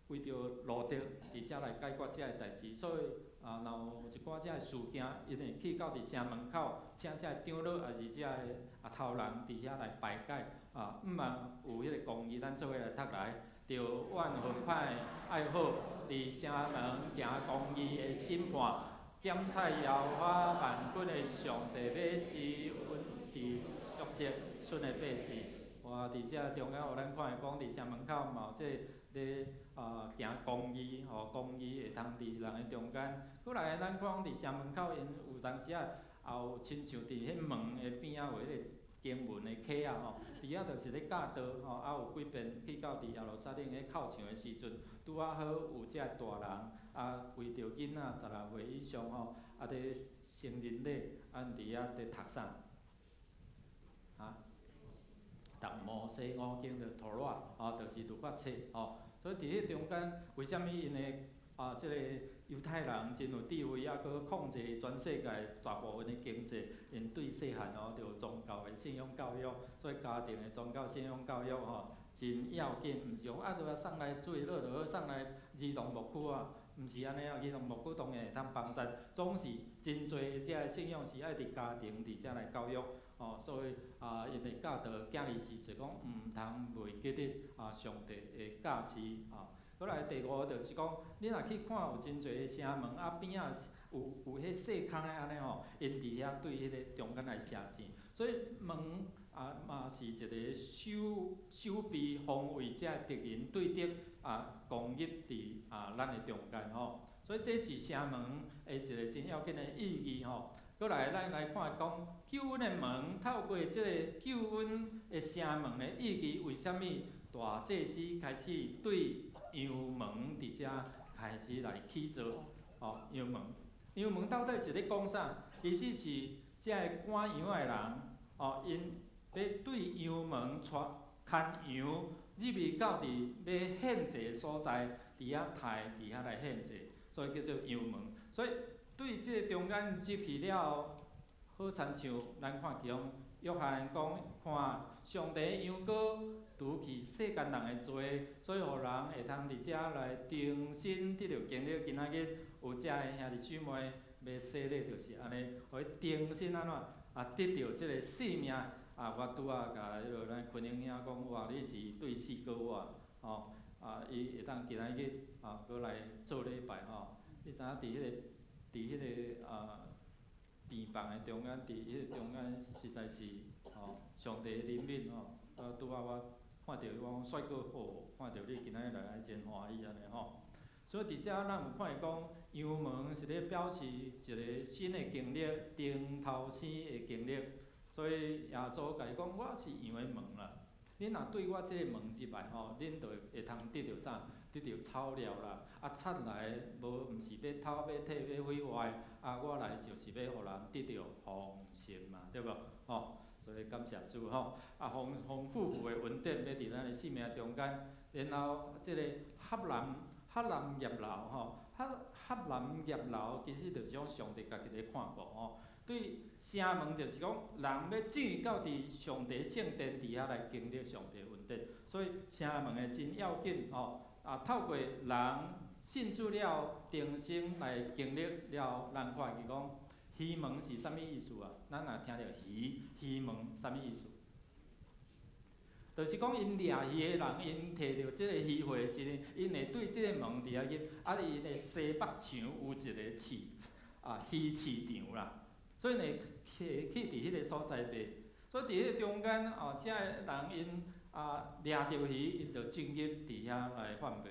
A: 為著路得佇遮來解決遮个代誌，所以啊，若有一寡遮个事件，伊會去到佇城門口，請遮个長老抑是遮个啊頭人佇遐來排解啊，毋茫有彼個公義，咱做伙來讀來。著阮分派愛好，佇城門行公義的審判，檢察耶和華萬軍的上帝，欲使阮佇約瑟孫的百姓。哇！佇遮中間，予咱看會講，佇城門口嘛有這咧啊行公義吼，公義會通佇人的中間。過來，咱看佇城門口，𪜶有當時啊，也有親像佇彼門的邊仔有彼個經文的卡仔吼，佇遐就是咧教導吼，啊有幾遍去到佇耶路撒冷彼哭牆的時陣，拄仔好有遮大人啊，為著囡仔16歲以上吼，啊佇成人禮，啊𪜶佇遐佇讀啥？啊？讀摩西五經的妥拉，吼，就是律法冊吼。所以佇彼中間，為啥物𪜶的啊，這個猶太人真有智慧，抑閣控制全世界大部分的經濟，𪜶對細漢哦，就有宗教的信仰教育，所以家庭的宗教信仰教育吼，真要緊，毋是講啊，就送來主日就好，送來兒童牧區啊，毋是按呢啊，兒童牧區當然會通幫助，總是真濟這个信仰是愛佇家庭佇遮來教育，吼，所以啊，𪜶會教導囝兒時就講毋通袂記得啊上帝的教示啊。過來第五就是講，你若去看有真濟个城門啊邊仔有有彼細空的按呢吼，𪜶佇遐對彼个中間來射箭，所以門啊嘛是一个守守備防衛這敵人對敵啊攻入佇啊咱的中間吼，所以這是城門的一個真要緊的意義吼。過來咱來看講救恩的門，透過這個救恩的城門的意義，為啥物大祭司開始對羊門佇遮開始來起造？吼，羊門，羊門到底是咧講啥？其實是這個趕羊的人，吼，𪜶欲對羊門帶牽羊入去到佇欲獻祭的所在，佇遐刣，佇遐來獻祭，所以叫做羊門。所以對這個中間入去了後，好親像咱看其中約翰講，看上帝羊羔除去世間人的罪，所以予人會通佇遮來重新得著經歷。今仔日有遮个兄弟姊妹欲洗禮，就是按呢，予伊重新按怎啊得著這个生命啊！我拄仔共彼个咱坤英兄講，哇，你是對死過活，吼啊！伊會當今仔日啊，閣來做禮拜吼。你知影佇彼個佇彼个啊病房的中間，佇彼个中間實在是吼上帝的憐憫吼。啊，拄仔我看著我講帥哥好，看著你今仔日來真歡喜按呢吼。所以佇遮咱有看見講，羊門是咧表示一個新的經歷，重頭生的經歷。所以耶穌共伊講，我是羊的門啦。恁若對我這个門入來吼，恁就會通得著啥？得著草料啦。啊，賊來無毋是欲偷欲提欲毀壞，啊，我來就是欲予人得著豐盛嘛，對無？吼，所以感謝主吼。啊，豐豐富富的恩典欲佇咱的生命中間，然後這个合南合南葉樓吼，合合南葉樓其實就是講上帝家己咧看顧吼。對城門就是講，人欲進到佇上帝聖殿佇遐來經歷上帝恩典，所以城門的真要緊吼。啊，透過人信主了，重生來經歷了，咱看見講，魚門是啥物意思啊？咱若聽著魚，魚門啥物意思？就是講𪜶掠魚的人，𪜶提著這个魚貨的時陣，𪜶會對這個門佇遐入，啊，𪜶的西北牆有一个市啊魚市場啦。所以呢，去去佇彼个所在賣，所以佇彼个中間哦，遮个人𪜶啊掠著魚，𪜶就進入佇遐來販賣。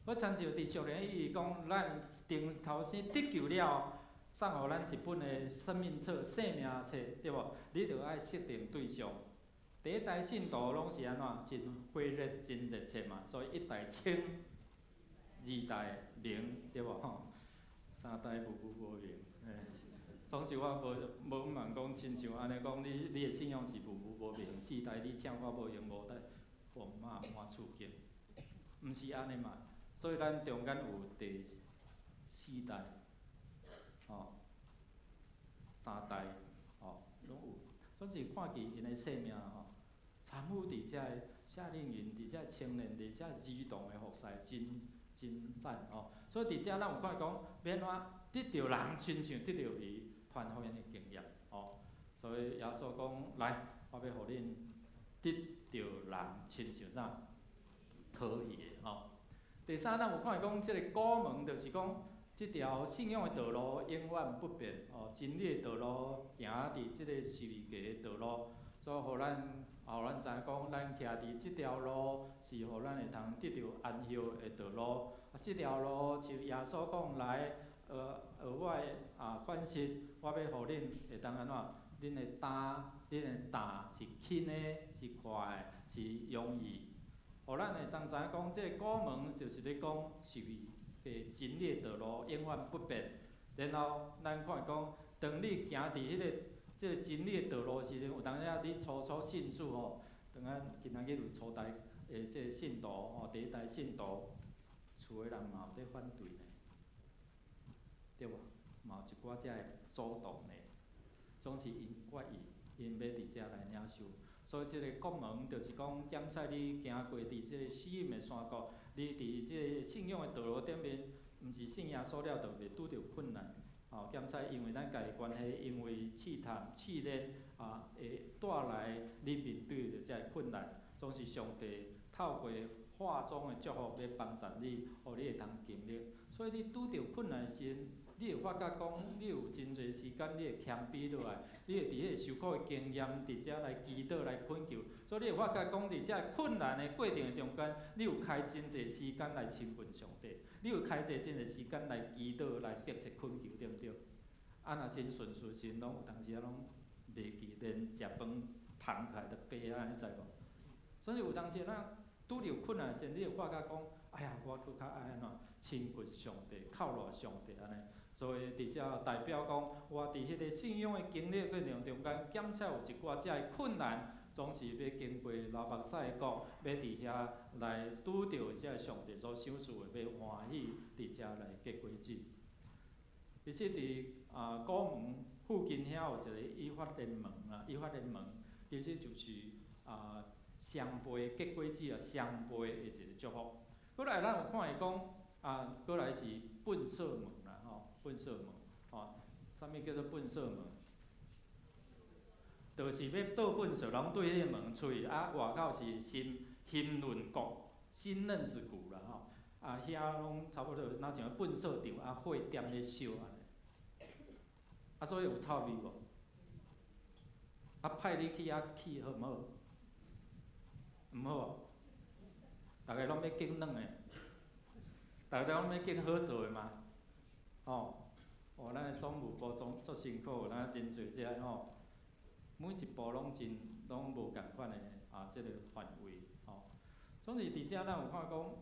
A: 好親像佇屬靈意義講，咱重頭生得救了，送予咱一本的生命冊、生命冊，對無？你著愛設定對象。第一代信徒攏是按怎？真火熱、真熱切嘛，所以一代清，二代明，對無？吼，三代無無無明，嘿。總是我無無毋通講，親像按呢講，你的信仰是無無無明，四代你請我無閒五代，風馬滿厝境，毋是按呢嘛？所以咱中間有第四代，吼，三代，吼，攏有。總是看見𪜶的生命吼，參與佇遮个夏令營，佇遮個青年，佇遮個兒童的服侍，真真讚吼。所以佇遮咱有看講，欲按怎得著人親像得著魚。傳福音的經驗，吼，所以耶穌講，來，我欲予恁得著人親像啥？討魚的吼。第三，咱有看講，這个古門就是講，這條信仰的道路永遠不變，吼，真理的道路行佇這个十字架的道路，所以予咱，予咱知影講，咱徛佇這條路是予咱會通得著安息的道路。啊，這條路像耶穌講來。學我的啊款式，我欲予恁會當按怎？恁的擔，恁的擔是輕的，是快的，是容易。予咱會當知影講，這个古門就是咧講十字架真理的道路永遠不變。然後咱看講，當你行佇彼个這个真理的道路時陣，有當時仔你初初信主吼，當咱今仔日有初代的這个信徒吼，第一代信徒，厝的人嘛有咧反對呢。對無？嘛有一寡遮的阻擋呢，總是𪜶決意，𪜶欲佇遮來領受。所以這个國門就是講，檢測你行過佇這个死蔭的山谷，你佇這个信仰的道路頂面，毋是信耶穌了就袂拄著困難。吼，檢測因為咱家己關係，因為試探、試煉啊，會帶來你面對著遮个困難，總是上帝透過化妝的祝福，欲幫助你，予你會通經歷。所以你拄著困難時陣，你會發覺講，你有真濟時間，你會謙卑落來，你會佇彼個受苦的經驗，佇遮來祈禱來懇求。所以你會發覺講，佇遮個困難的過程的中間，你有開真濟時間來親近上帝，你有開濟真濟時間來祈禱、來迫切懇求，對毋對？啊，若真順遂時陣，攏有當時仔攏袂記，連食飯捧起來都白啊，你知無？所以有當時咱拄著困難時，你會發覺講，哎呀，我閣較愛按怎親近上帝，靠賴上帝按呢。所以佇遮代表講，我佇彼个信仰的經歷過程中間，檢測有一寡遮的困難，總是欲經過流目屎的谷，欲佇遐來拄著遮上帝所賞賜的，欲歡喜佇遮來結果子。其實佇啊古門附近遐有一個以法蓮門啊，以法蓮門其實就是啊雙倍結果子啊，雙倍的一個祝福。過來咱有看伊講啊，過來是糞掃門啦吼，糞掃門吼，啥物叫做糞掃門？就是欲倒糞掃，攏對彼个門出去，啊外口是新欣嫩谷、新嫩子谷啦吼，啊遐攏差不多若像糞掃場啊，火點咧燒按呢。啊，所以有臭味無？啊，派你去遐去好毋好？毋好。逐家攏欲揀軟的，逐家攏欲揀好做的嘛，吼。哦，咱的總務部總足辛苦，咱真濟這吼。每一步攏真攏無仝款的啊，這個範圍吼。總是佇遮咱有看講，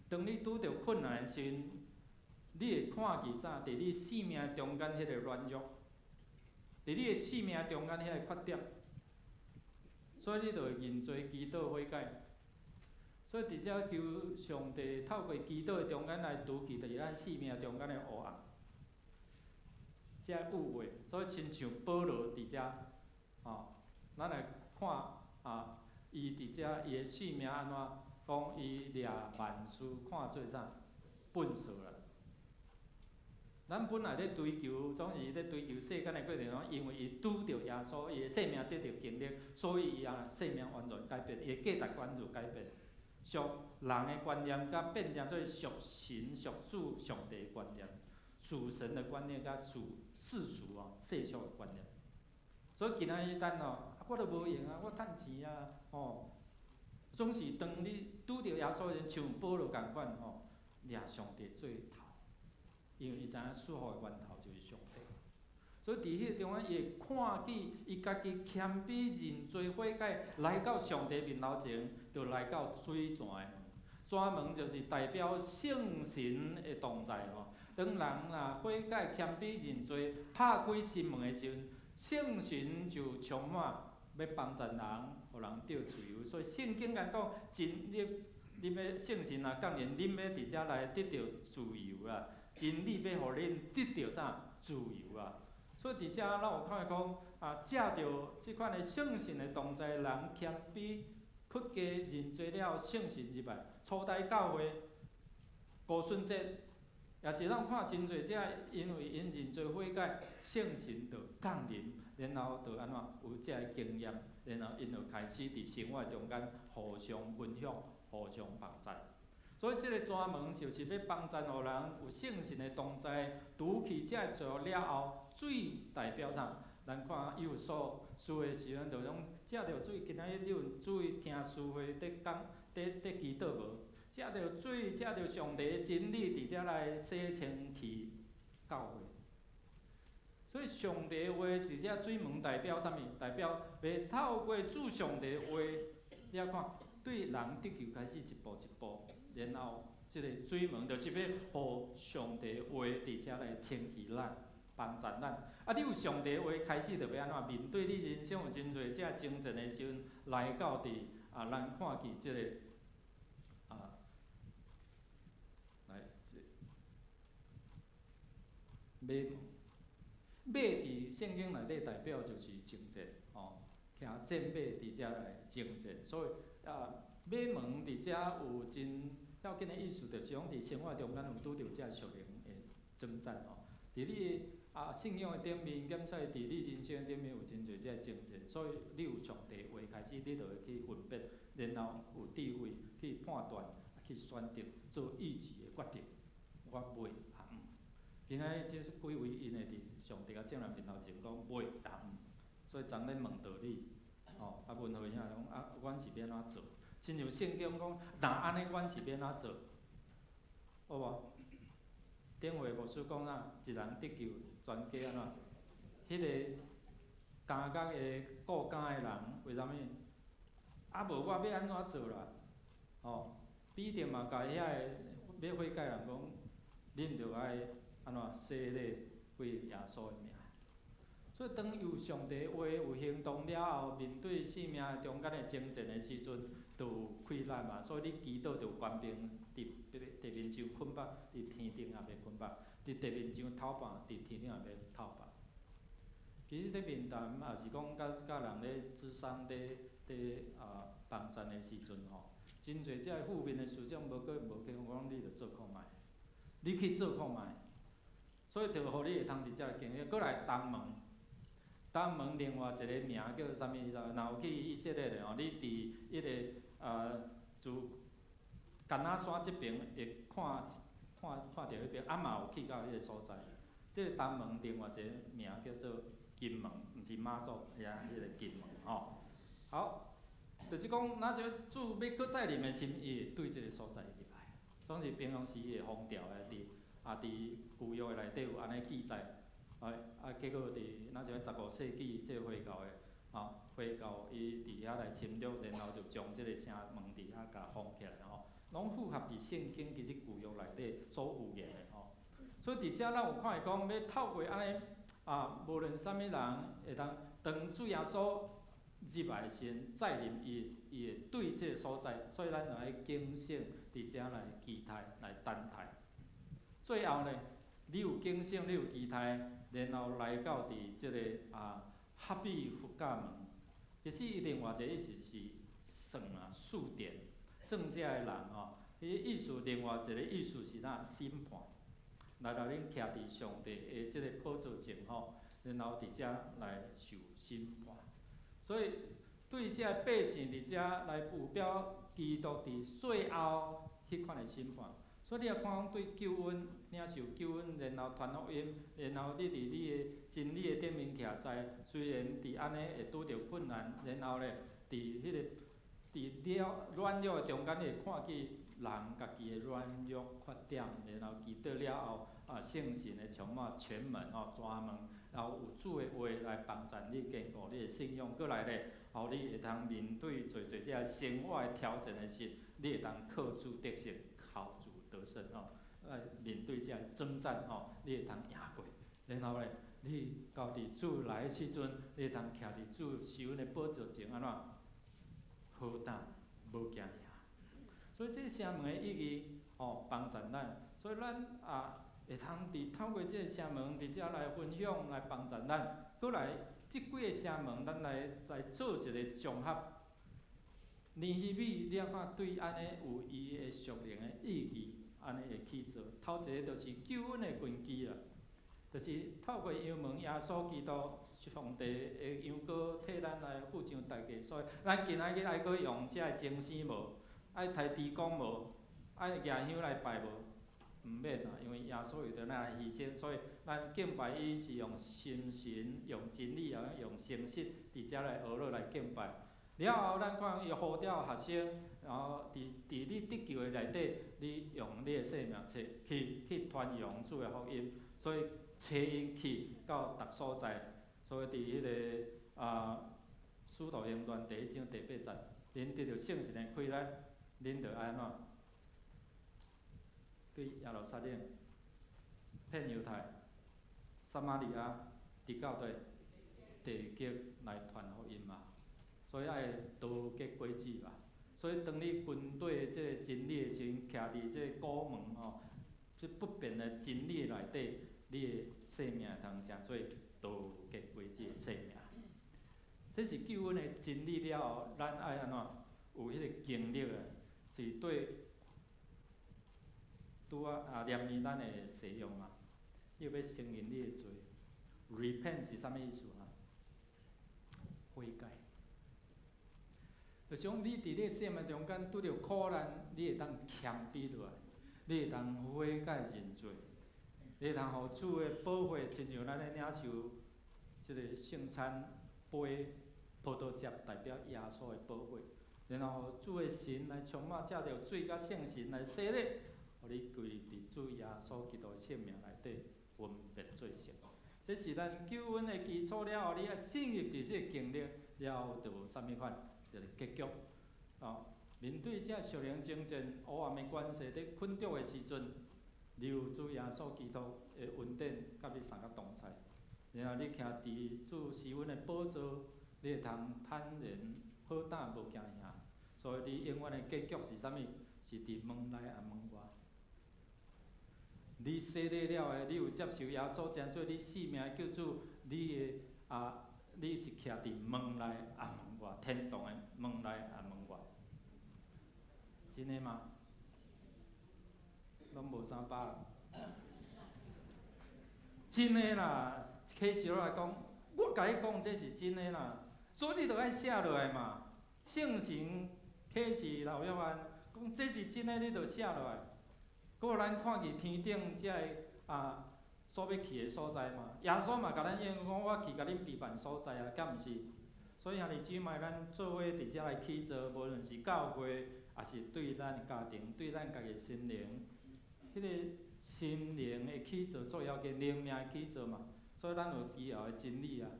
A: 當你拄著困難的時陣，你會看見啥？佇你生命中間彼個軟弱，佇你的生命中間彼個缺點，所以你就會認罪、祈禱、悔改。所以佇遮求上帝透過祈禱的中間來除去佇咱生命中間的黑暗，這誤會。所以親像保羅佇遮，吼，咱來看啊，伊佇遮伊的生命按怎講？伊掠萬事看做啥？糞掃啦。咱本來咧追求，總是咧追求世間的過程中，因為伊拄著耶穌，伊的生命得著經歷，所以伊啊生命完全改變，伊的價值觀就改變。屬人的觀念，佮變成做屬神、屬主、上帝的觀念，屬神的觀念，佮屬世俗哦世俗的觀念。所以今仔日咱哦，我都無閒啊，我趁錢啊，吼，總是當你拄著耶穌時，像保羅仝款吼，掠上帝做頭，因為伊知影祝福的源頭就是上帝。所以佇彼個中間，伊會看見伊家己謙卑認罪悔改，來到上帝面頭前，就來到水泉的門。泉門就是代表聖神的同在吼。當人若悔改謙卑認罪，拍開心門的時陣，聖神就充滿，欲幫助人，予人得自由。所以聖經共講，真理，恁欲聖神若降臨，恁欲佇遮來得著自由啦。真理欲予恁得著啥？自由啊！所以佇遮咱有看講，啊，藉著這款的聖神的同在，人謙卑、屈膝認罪了，聖神入來。初代教會五旬節，也是咱看真濟這，因為𪜶認罪悔改，聖神就降臨，然後就按怎有這个經驗，然後𪜶就開始佇生活中間互相分享、互相幫贊。所以這个泉門就是欲幫贊予人有聖神的同在，除去這个罪惡了後，水代表啥？咱看以弗所書的時陣，就講藉著水，今仔日你有注意聽詩會佇講、佇佇祈禱無？藉著水，藉著上帝的真理，佇遮來洗清氣教會。所以上帝的話佇遮水門代表啥物？代表欲透過主上帝的話，你仔看，對人得救開始一步一步，然後這个水門就是欲予上帝的話佇遮來清氣咱。幫助咱，啊！你有上帝話開始就欲按怎面對你人生有真濟這爭戰的時陣，來到佇啊，咱看見這個啊，來這馬門，馬佇聖經內底代表就是征戰，吼，騎戰馬佇遮來征戰，所以啊，馬門佇遮有真要緊的意思，就是講佇生活中間有拄著這屬靈的爭戰吼。佇你啊信仰的頂面，兼且佇你人生頂面有真濟這爭戰，所以你有上帝話開始，你就會去分別，然後有智慧去判斷、去選擇做意志的決定。我袂啊毋。今仔日這幾位𪜶會佇上帝佮眾人面頭前講袂啊毋，所以昨咧問道理，吼啊文慧兄講啊，阮是欲按怎做？親像聖經講，若按呢，阮是欲按怎做？好無？頂回牧師講啊，一人得救，全家按怎？彼個監獄的顧監的人，為啥物？啊，無我欲按怎做啦？吼，彼得嘛共遐个欲悔改人講，恁著愛按怎洗禮歸耶穌的名。所以當有上帝話有行動了後，面對生命中間的爭戰的時陣，就有氣力嘛。所以你祈禱就有權柄，佇地面上捆綁，佇天頂也袂捆綁；佇地面上透綁，佇天頂也袂透綁。其實佇面談也是講佮佮人咧諮商咧咧啊幫贊的時陣吼，真濟這个負面的思想無閣無去，我講你著做看覓，你去做看覓，所以就予你會通佇遮經歷。閣來東門，東門另外一個名叫啥物？若有去以色列的吼，你佇彼个啊，自橄欖山這爿會看看看著彼爿，啊嘛有去到彼个所在。這个東門另外一個名叫做金門，毋是媽祖，遐彼個金門吼。好，就是講，若這主欲閣再臨的時，伊會對這个所在入來。總是平常時伊會風調的，佇啊佇舊約的內底有按呢記載，啊啊結果佇若像15世紀這個回教的吼，回教伊伫遐來侵略，然後就將這個城門佇遐共封起來吼，攏符合佇聖經其實舊約內底所預言的吼。所以佇遮咱有看見講，欲透過按呢啊，無論啥物人會當當主耶穌入來時陣，再臨伊伊會對這个所在，所以咱就愛警醒佇遮來期待來等待。最後呢，你有警醒，你有期待，然後來到佇這个啊合彼佛教門。其實伊另外一個意思是算啊，數點，算這个人吼，伊意思另外一個意思是哪審判，來來恁徛佇上帝的這個寶座前吼，然後佇遮來受審判。所以對這个百姓佇遮來預表基督佇最後彼款的審判。所以你若看講對救恩領受救恩，然後傳福音，然後你佇你的真理的頂面徛在，雖然佇按呢會拄著困難，然後咧，佇彼个佇了軟弱的中間，你會看見人家己的軟弱缺點，然後祈禱了後，啊聖神會充滿全門吼全門，然後有主的話來幫助你堅固你的信仰，閣來咧，予你會通面對濟濟這个生活的挑戰的時，你會當靠主得勝，靠主得勝吼，來面對這个爭戰吼，你會通贏過。然後咧，你到佇主來的時陣，你會通徛佇主施恩的寶座前，按怎好膽無驚嚇。所以這城門的意義吼，幫助咱，所以咱也會通佇透過這个城門佇遮來分享，來幫助咱。閣來，這幾个城門，咱來來做一个綜合。尼希米，你看對按呢有伊的屬靈的意義，按呢會去做。頭一个就是救恩的根基啦，就是透過羊門耶穌基督上帝的羊羔替咱來付上代價，所以咱今仔日愛閣用這个鐘聲無？愛刣豬公無？愛舉香來拜無？毋免啦，因為耶穌為著咱來犧牲，所以咱敬拜伊是用心神、用真理啊，用誠實佇遮來學落來敬拜。了後，咱看伊呼召學生，然後佇佇你得救的內底，你用你的性命去去去傳揚主的福音，所以差𪜶去到逐所在。所以佇彼个啊，使徒行傳第一章第八節，恁得著聖神的氣力，恁著愛按怎？對耶路撒冷、遍猶太、撒瑪利亞，直到佗地極來傳福音嘛。所以愛道結果子嘛。所以當你跟對這个真理的時陣，徛佇這个古門吼，這不變的真理內底，你的生命會通成做道結果子的生命。這是救恩的真理了後，咱愛按怎有彼个經歷的，是對拄仔啊念伊咱的誓約嘛。你有欲承認你的罪，repent 是啥物意思啊？悔改。就是講你佇你的生命中間拄著苦難，你會當謙卑落來，你會當悔改認罪，你會通予主的寶血，親像咱咧領受這個聖餐杯葡萄汁，代表耶穌的寶血，然後予主的神來充滿，藉著水佮聖神來洗禮，予你歸入佇主耶穌基督的聖名內底，分別做聖。這是咱救恩的基礎了後，你愛進入佇這個經歷了後，就有啥物款一個結局。哦，面對這屬靈爭戰、黑暗的權勢佇困著的時陣，你有主耶穌基督的恩典，佮你相佮同在。然後你徛佇主施恩的寶座，你會通坦然好膽無驚嚇。所以你永遠的結局是啥物？是佇門內抑門外。你洗禮了的，你有接受耶穌成做你生命的救主，你的啊，你是徛佇門內抑門外，天堂的門內抑門外。真的嗎？攏無啥把握。真的啦，啟示錄來講，我共你講這是真的啦，所以你著愛寫落來嘛。聖神啟示老約翰講這是真的，你著寫落來。閣有咱看見天頂這个啊所欲去的所在嘛，耶穌嘛共咱應講，我去共恁備辦所在啊，敢毋是？所以兄弟姊妹，咱做伙佇遮來起座，無論是教會，抑是對咱的家庭，對咱家己心靈，彼个心靈的起座最要緊，靈命的起座嘛。所以咱有基要的真理啊。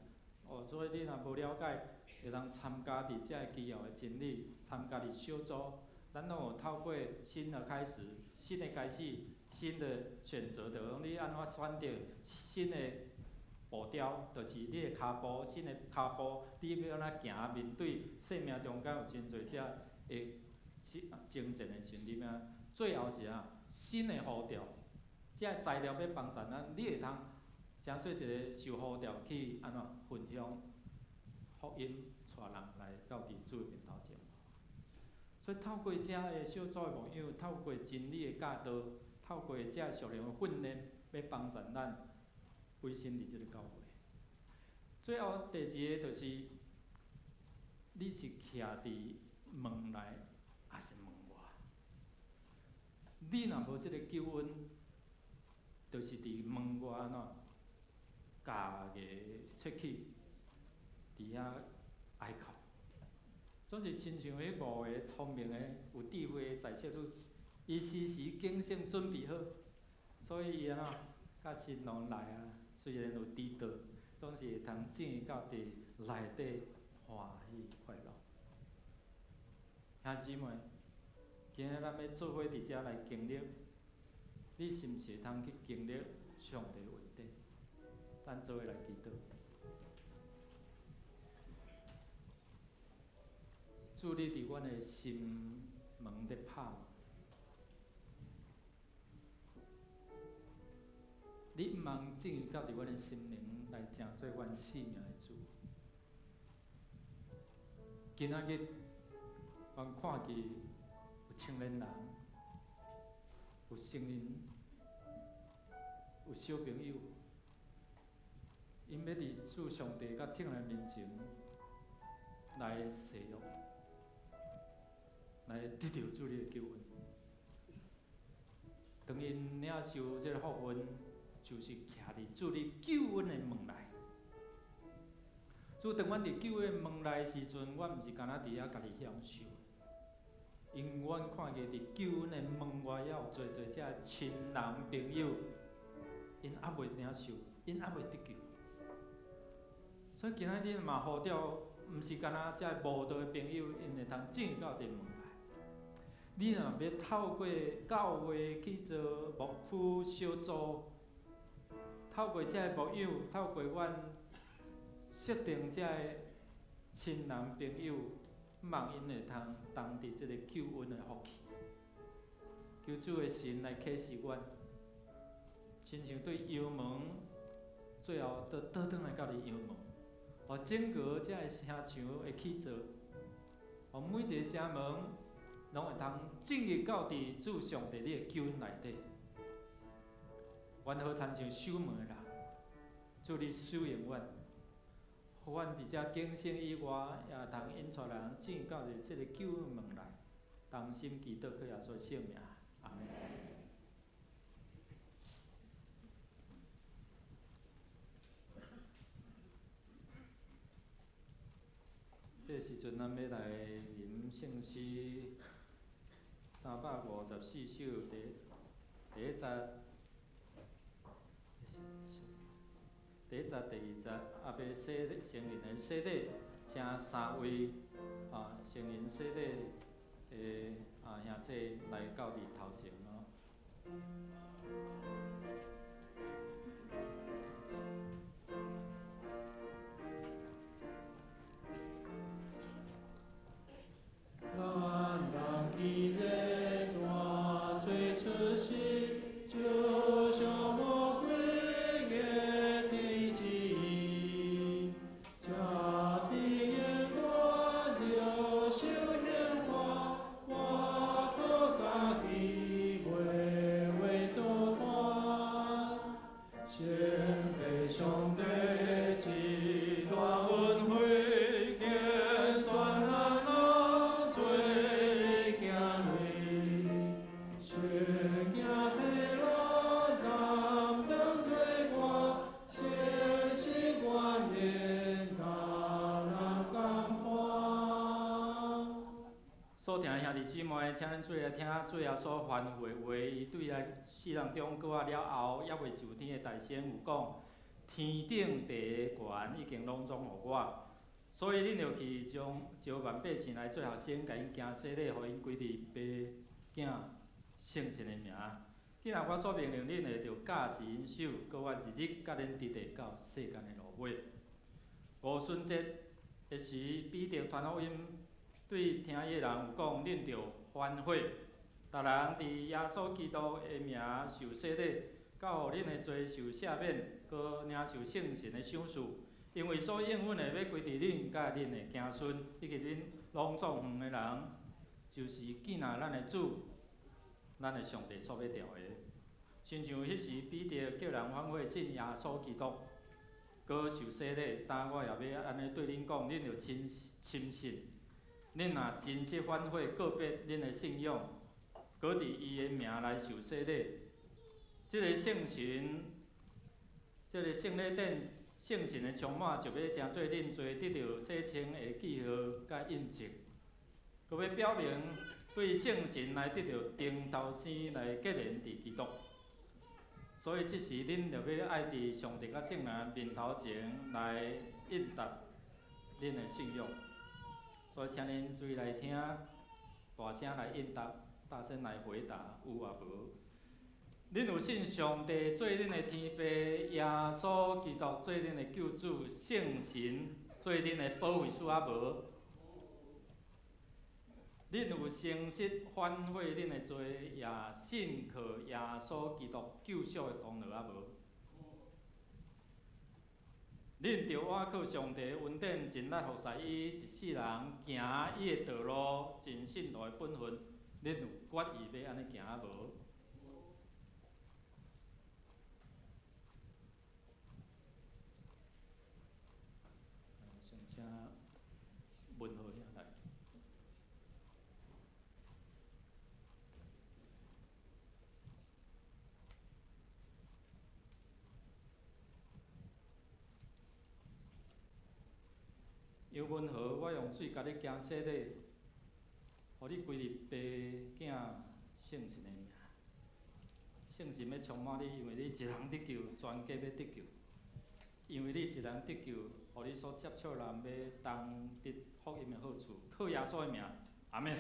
A: 哦，所以你若無了解，會當參加佇遮个基要的真理，參加佇小組，咱攏有透過新的開始、新的開始、新的選擇，就是講你按怎選擇新的步調，就是你的跤步，新的跤步，你欲按怎行？面對生命中間有真濟遮會征戰的時陣，你欲按怎？最後是啥？新的呼召，這个材料欲幫助咱，你會通成做一个受呼召去按怎分享福音，帶人來到佇主的面頭前。所以透過遮个小組的牧養，透過真理的教導，透過遮屬靈的訓練，欲幫助咱委身佇這个教會。最後第二个就是，你是徛佇門內，抑是門外？你若無這个救恩，就是佇門外按怎，咬牙切齒，佇遐哀哭。總是親像彼五个聰明的、有智慧的在室女，伊時時警醒準備好，所以伊按怎，佮新郎來啊，雖然有遲到，總是會通進入到佇內底歡喜快樂。兄姊妹，今日咱欲做伙佇遮來經歷，你是毋是會通去經歷上帝的恩典？咱做伙來祈禱。主，你佇阮的心門咧拍，你毋通進入到佇阮的心靈來成做阮生命的主。今仔日，阮看見有青年人，有成人，有小朋友，𪜶欲佇主上帝佮眾人面前來誓約，來得著主你的救恩。當𪜶領受這个福分，就是徛佇主你救恩的門內。主，當阮佇救恩門內時陣，阮毋是干焦佇遐家己享受，因為阮看見佇救恩的門外，猶有濟濟遮親人朋友，𪜶猶未領受，𪜶猶未得救。所以今仔日嘛呼召，毋是干焦遮無道的朋友，𪜶會通進到佇門內。你若欲透過教會去做牧區小組，透過這个牧養，透過阮設定這个親人朋友，望𪜶會通同佇這个救恩的福氣。求主的神來啟示阮，親像對羊門，最後倒倒轉來到佇羊門，予整個這个城牆會起造，予每一个城門攏會通進入到佇主上帝你的救恩內底。阮好親像守門的人，主你使用阮，予阮佇遮警醒以外，也通引帶人進到佇這个救恩門內，同心祈禱，靠耶穌聖名，阿們。這個時陣，咱欲來吟聖詩354首第一節，第一節、第二節，啊，欲洗禮成人的洗禮，請三位啊成人洗禮的啊兄弟來到佇頭前哦。
C: 咱人既然大罪出世，就像魔鬼的天使，这地缘断了受显化，我靠家己袂话倒脱。先被上帝一大恩惠，拣选咱老做囝儿，先行疲劳担当罪过，先是愿意甲人共欢。
A: 所聽的兄弟姊妹，請恁做來聽主耶穌吩咐的話，伊對來世人中閣仔了後，猶未上天的大仙有講：天頂地的權已經攏總予我，所以恁著去將招萬百姓來做學生，共𪜶行洗禮，予𪜶歸佇爸、囝、聖神的名。今仔我所命令恁的，著教示𪜶守，閣我日日佮恁佇咧到世間的落尾。五旬節的時，彼得傳福音，對聽伊的人有講：恁著反悔，逐人佇耶穌基督的名受洗禮，到予恁的罪受赦免，閣領受聖神的賞賜。因為所應允的欲歸佇恁佮恁的子孫，以及恁攏總遠的人，就是見若咱的主、咱的上帝所欲召的。親像彼時彼得叫人反悔信耶穌基督，閣受洗禮，今我也欲按呢對恁講，恁著深深信，恁若真實反悔告別恁的信仰，閣佇伊的名來受洗禮，這个聖神，這个聖禮典。聖神的充滿，就欲成做恁罪得著洗清的記號佮印證，閣欲表明對聖神來得著頂頭生來結連佇基督。所以這時恁著欲愛佇上帝佮眾人面頭前來應答恁的信仰。所以請恁注意來聽，大聲來應答，大聲來回答，有抑無？恁有信上帝做恁的天父，耶穌基督做恁的救主，聖神做恁的保惠師抑無？恁有誠實反悔恁的罪，也信靠耶穌基督救贖的功勞抑無？恁著倚靠上帝恩典，盡力服侍伊，一世人行伊的道路，盡信徒的本分，恁有決意欲按呢行抑無？先請文豪兄來。杨文豪，我用水共你行洗禮，予你歸入爸、囝、聖神的名。聖神欲充滿你，因為你一人得救，全家欲得救。因為你一人得救，予你所接觸的人欲同得福音的好處，靠耶穌的名，阿們。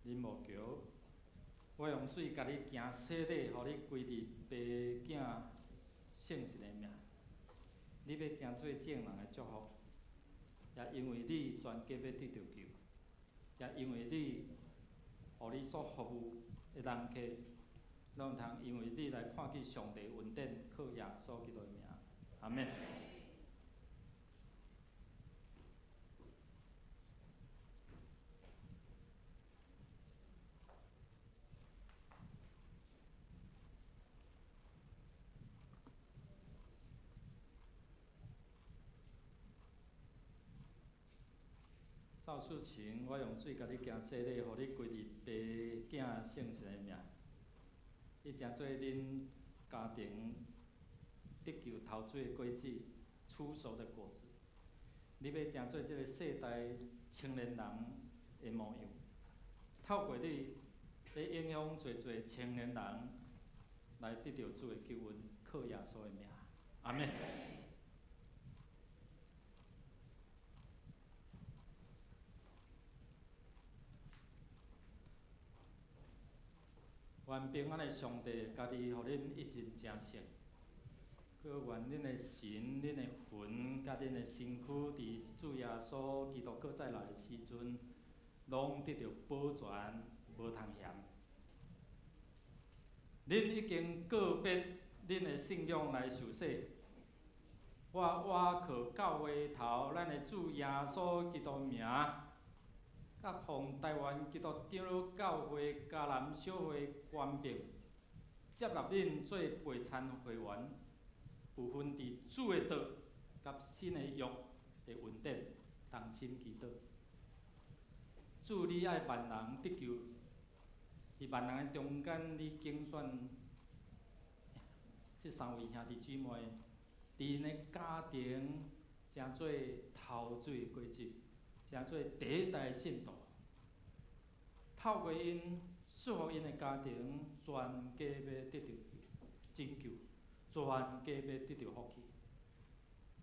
A: 林慕橋，我用水共你行洗禮，予你歸佇爸、囝、聖神的名。你欲成做眾人的祝福，也因為你全家欲得著救，也因為你，予你所服務的人客，攏通因為你來看見上帝恩典，靠耶穌基督的名，阿們。趙淑琴，我用水共你行洗禮，予你歸佇爸、囝、聖神的名。你成做恁家庭得救頭水的果子，初熟的果子。你欲成做這个世代青年人的模樣，透過你，欲影響濟濟青年人來得著主的救恩，靠耶穌的名，阿們。願平安的上帝，家己予恁一盡成聖，閣願恁的神、恁的魂、佮恁的身軀，佇主耶穌基督閣再來的時陣，攏得著保全，無通嫌。恁已經告別恁的信仰來受洗，我倚靠教會頭，咱的主耶穌基督名。佮奉臺灣基督長老教會嘉南小會權柄，接納恁做陪餐會員，有份佇主的道佮新的約的恩典，同心祈禱。主，你愛萬人得救，佇萬人的中間，你揀選這三位兄弟姊妹，佇𪜶的家庭成做頭水果子，成做第一代信徒。透過𪜶祝福𪜶的家庭，全家欲得著拯救，全家欲得著福氣。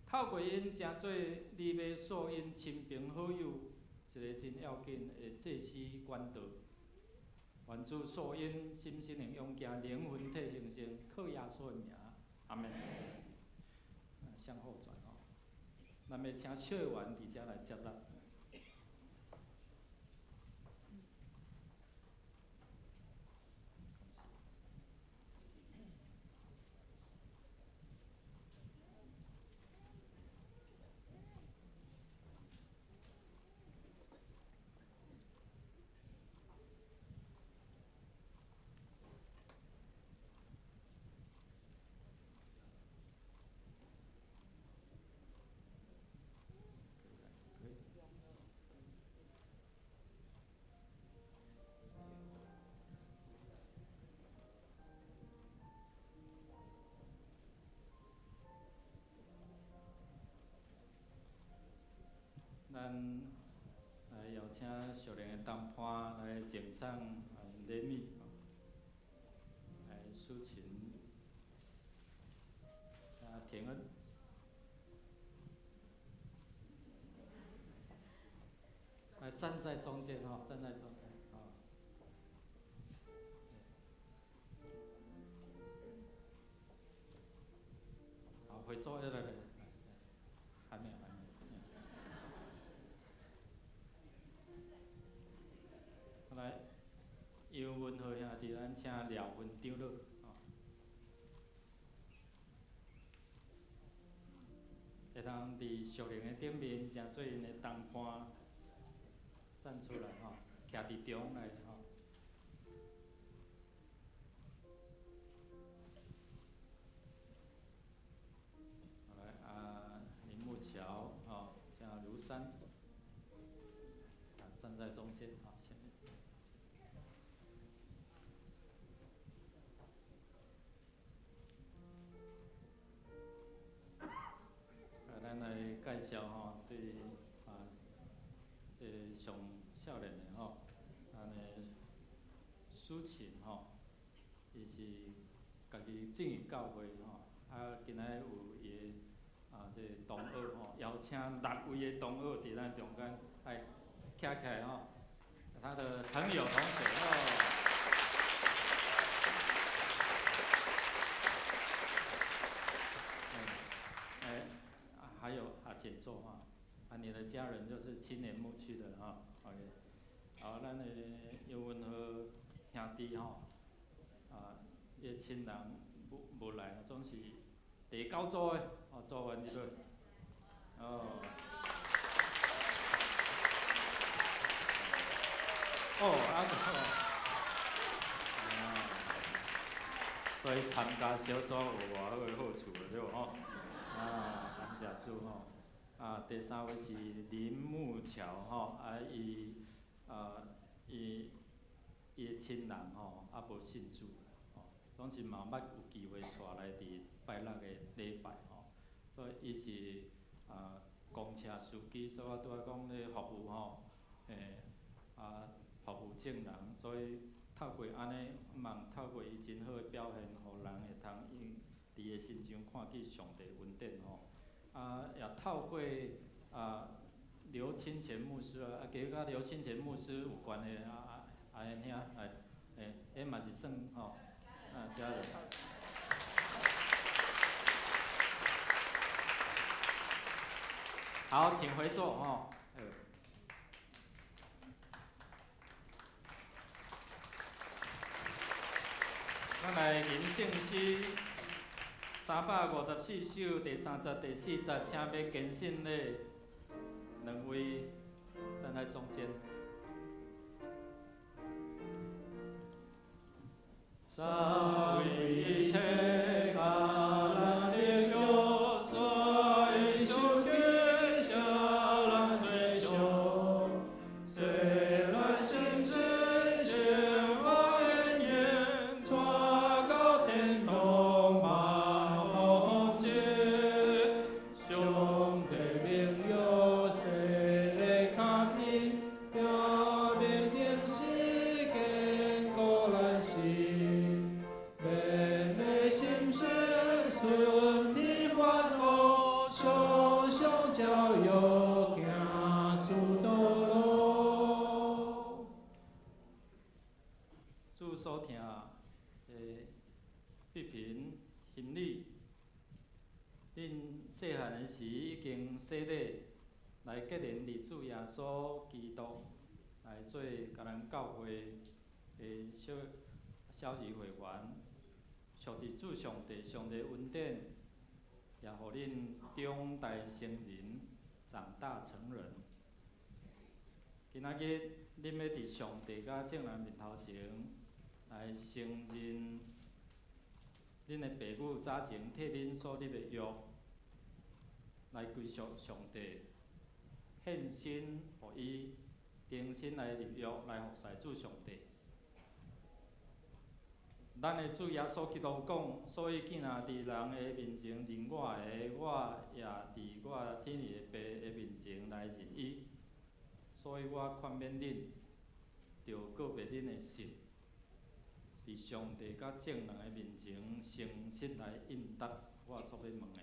A: 透過𪜶成做你欲祝𪜶親朋好友一个真要緊的祭司管道。願主賜𪜶心身靈勇健，靈魂體形成，靠耶穌的名，阿們。向後轉吼，咱欲請小員佇遮來接咱。咱來邀請屬靈的同伴來贈送禮物，來抒情，啊，田恩，來站在中間吼，站在中間，好，回座，來來來，還沒有，還沒有。來，杨文和兄弟，咱請廖文長老，吼，會當佇屬靈的頂面，成做𪜶的同伴，站出來吼，徛佇中來吼。來啊，林木橋，吼，請盧山，啊，站在中間，啊，前面。咱來介紹吼，對啊，這個上少年的吼，咱的舒琴吼，伊是家己進入教會吼，啊，今仔有伊的啊，這個同學吼，邀請6位的同學佇咱中間來徛起來吼，他的朋友同學哦。還有啊，請坐哈。啊，你的家人就是青年牧區的哈。OK，好，咱的杨文和兄弟吼，啊，伊的親人無來，總是第九組的，哦，組員入去。哦。哦，啊，啊，所以參加小組有偌好的好處，對無吼？啊，感謝主吼！啊，第三位是林木橋吼，啊，伊啊，伊伊的親人吼，啊無信主，吼，總是嘛捌有機會帶來佇拜六的禮拜吼，所以伊是啊公車司機，所以我拄仔講咧服務吼，啊服務眾人，所以透過按呢，望透過伊真好的表現，予人會通因佇伊身上看見上帝恩典吼，啊，也透過啊劉清泉牧師啊，其實佮劉清泉牧師有關的啊啊阿兄來，彼嘛是算吼，啊家人。好，請回座吼。咱來吟聖詩354首第三節、第四節，請欲堅信的兩位站在中間。
C: 三位一體，甲咱的約，所以受感謝咱最上，世人心知千万言，傳到天堂萬
A: 玉萍、馨女，恁細漢的時已經洗禮，來結連佇主耶穌基督，來做迦南教會的小小兒會員，屬佇主上帝，上帝恩典，也予恁長大成人，長大成人。今仔日恁欲佇上帝佮眾人面頭前來承認恁的爸母早前替恁所立的約，來歸屬上帝，獻身予伊，重新來立約來服侍主上帝。咱的主耶穌基督講，所以囝若佇人的面前認我的，我也佇我天裡的爸的面前來認伊。所以我勸勉恁，著告白恁的信，佇上帝佮眾人的面前誠實來應答我所欲問的。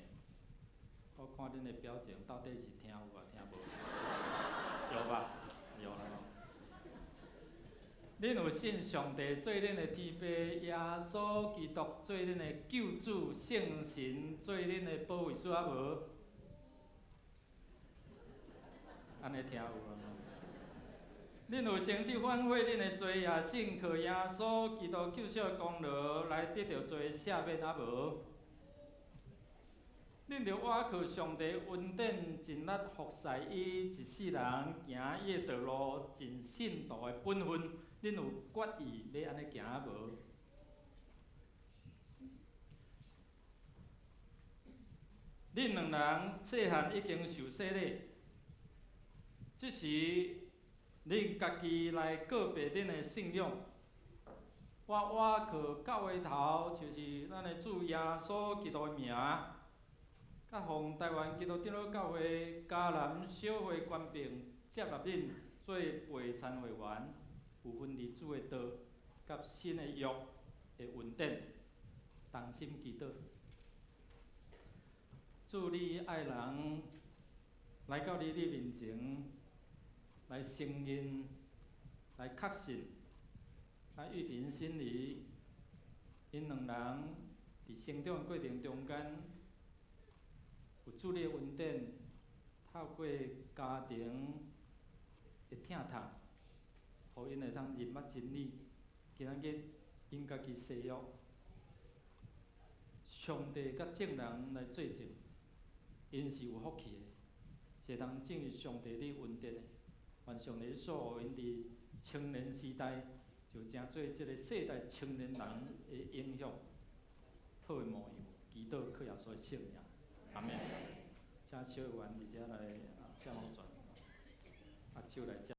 A: 我看恁的表情，到底是聽有抑聽無？有吧？有啦吼。恁有信上帝做恁的天父，耶穌基督做恁的救主，聖神做恁的保惠師抑無？按呢聽有啊？恁有誠實反悔恁的罪也信靠耶穌基督救贖的功勞來得著罪赦免抑無？恁著倚靠上帝恩典，盡力服侍伊，一世人行伊的道路，盡信徒的本分。恁有決意欲按呢行無？恁兩人細漢已經受洗禮，這時恁家己來告白恁的信仰。我倚靠教會頭，就是咱的主耶穌基督的名，佮奉台灣基督長老教會迦南小會權柄接納恁做陪餐會員，有份佇主的道佮新的約的恩典，同心祈禱。主你愛人來到你面前，來承認、來確信、來玉萍馨儀，𪜶兩人佇成長的過程中間，有主你的恩典，透過家庭的疼痛，予𪜶會當認捌真理。今仔日𪜶家己誓約，上帝佮眾人來做證，𪜶是有福氣的，是會當進入上帝你恩典的。願上帝賜予𪜶佇青年時代就成做這个世代青年人的影響，好的模樣。祈禱靠耶穌的聖名，阿們。請小會員佇遮來寫好傳，啊手來接。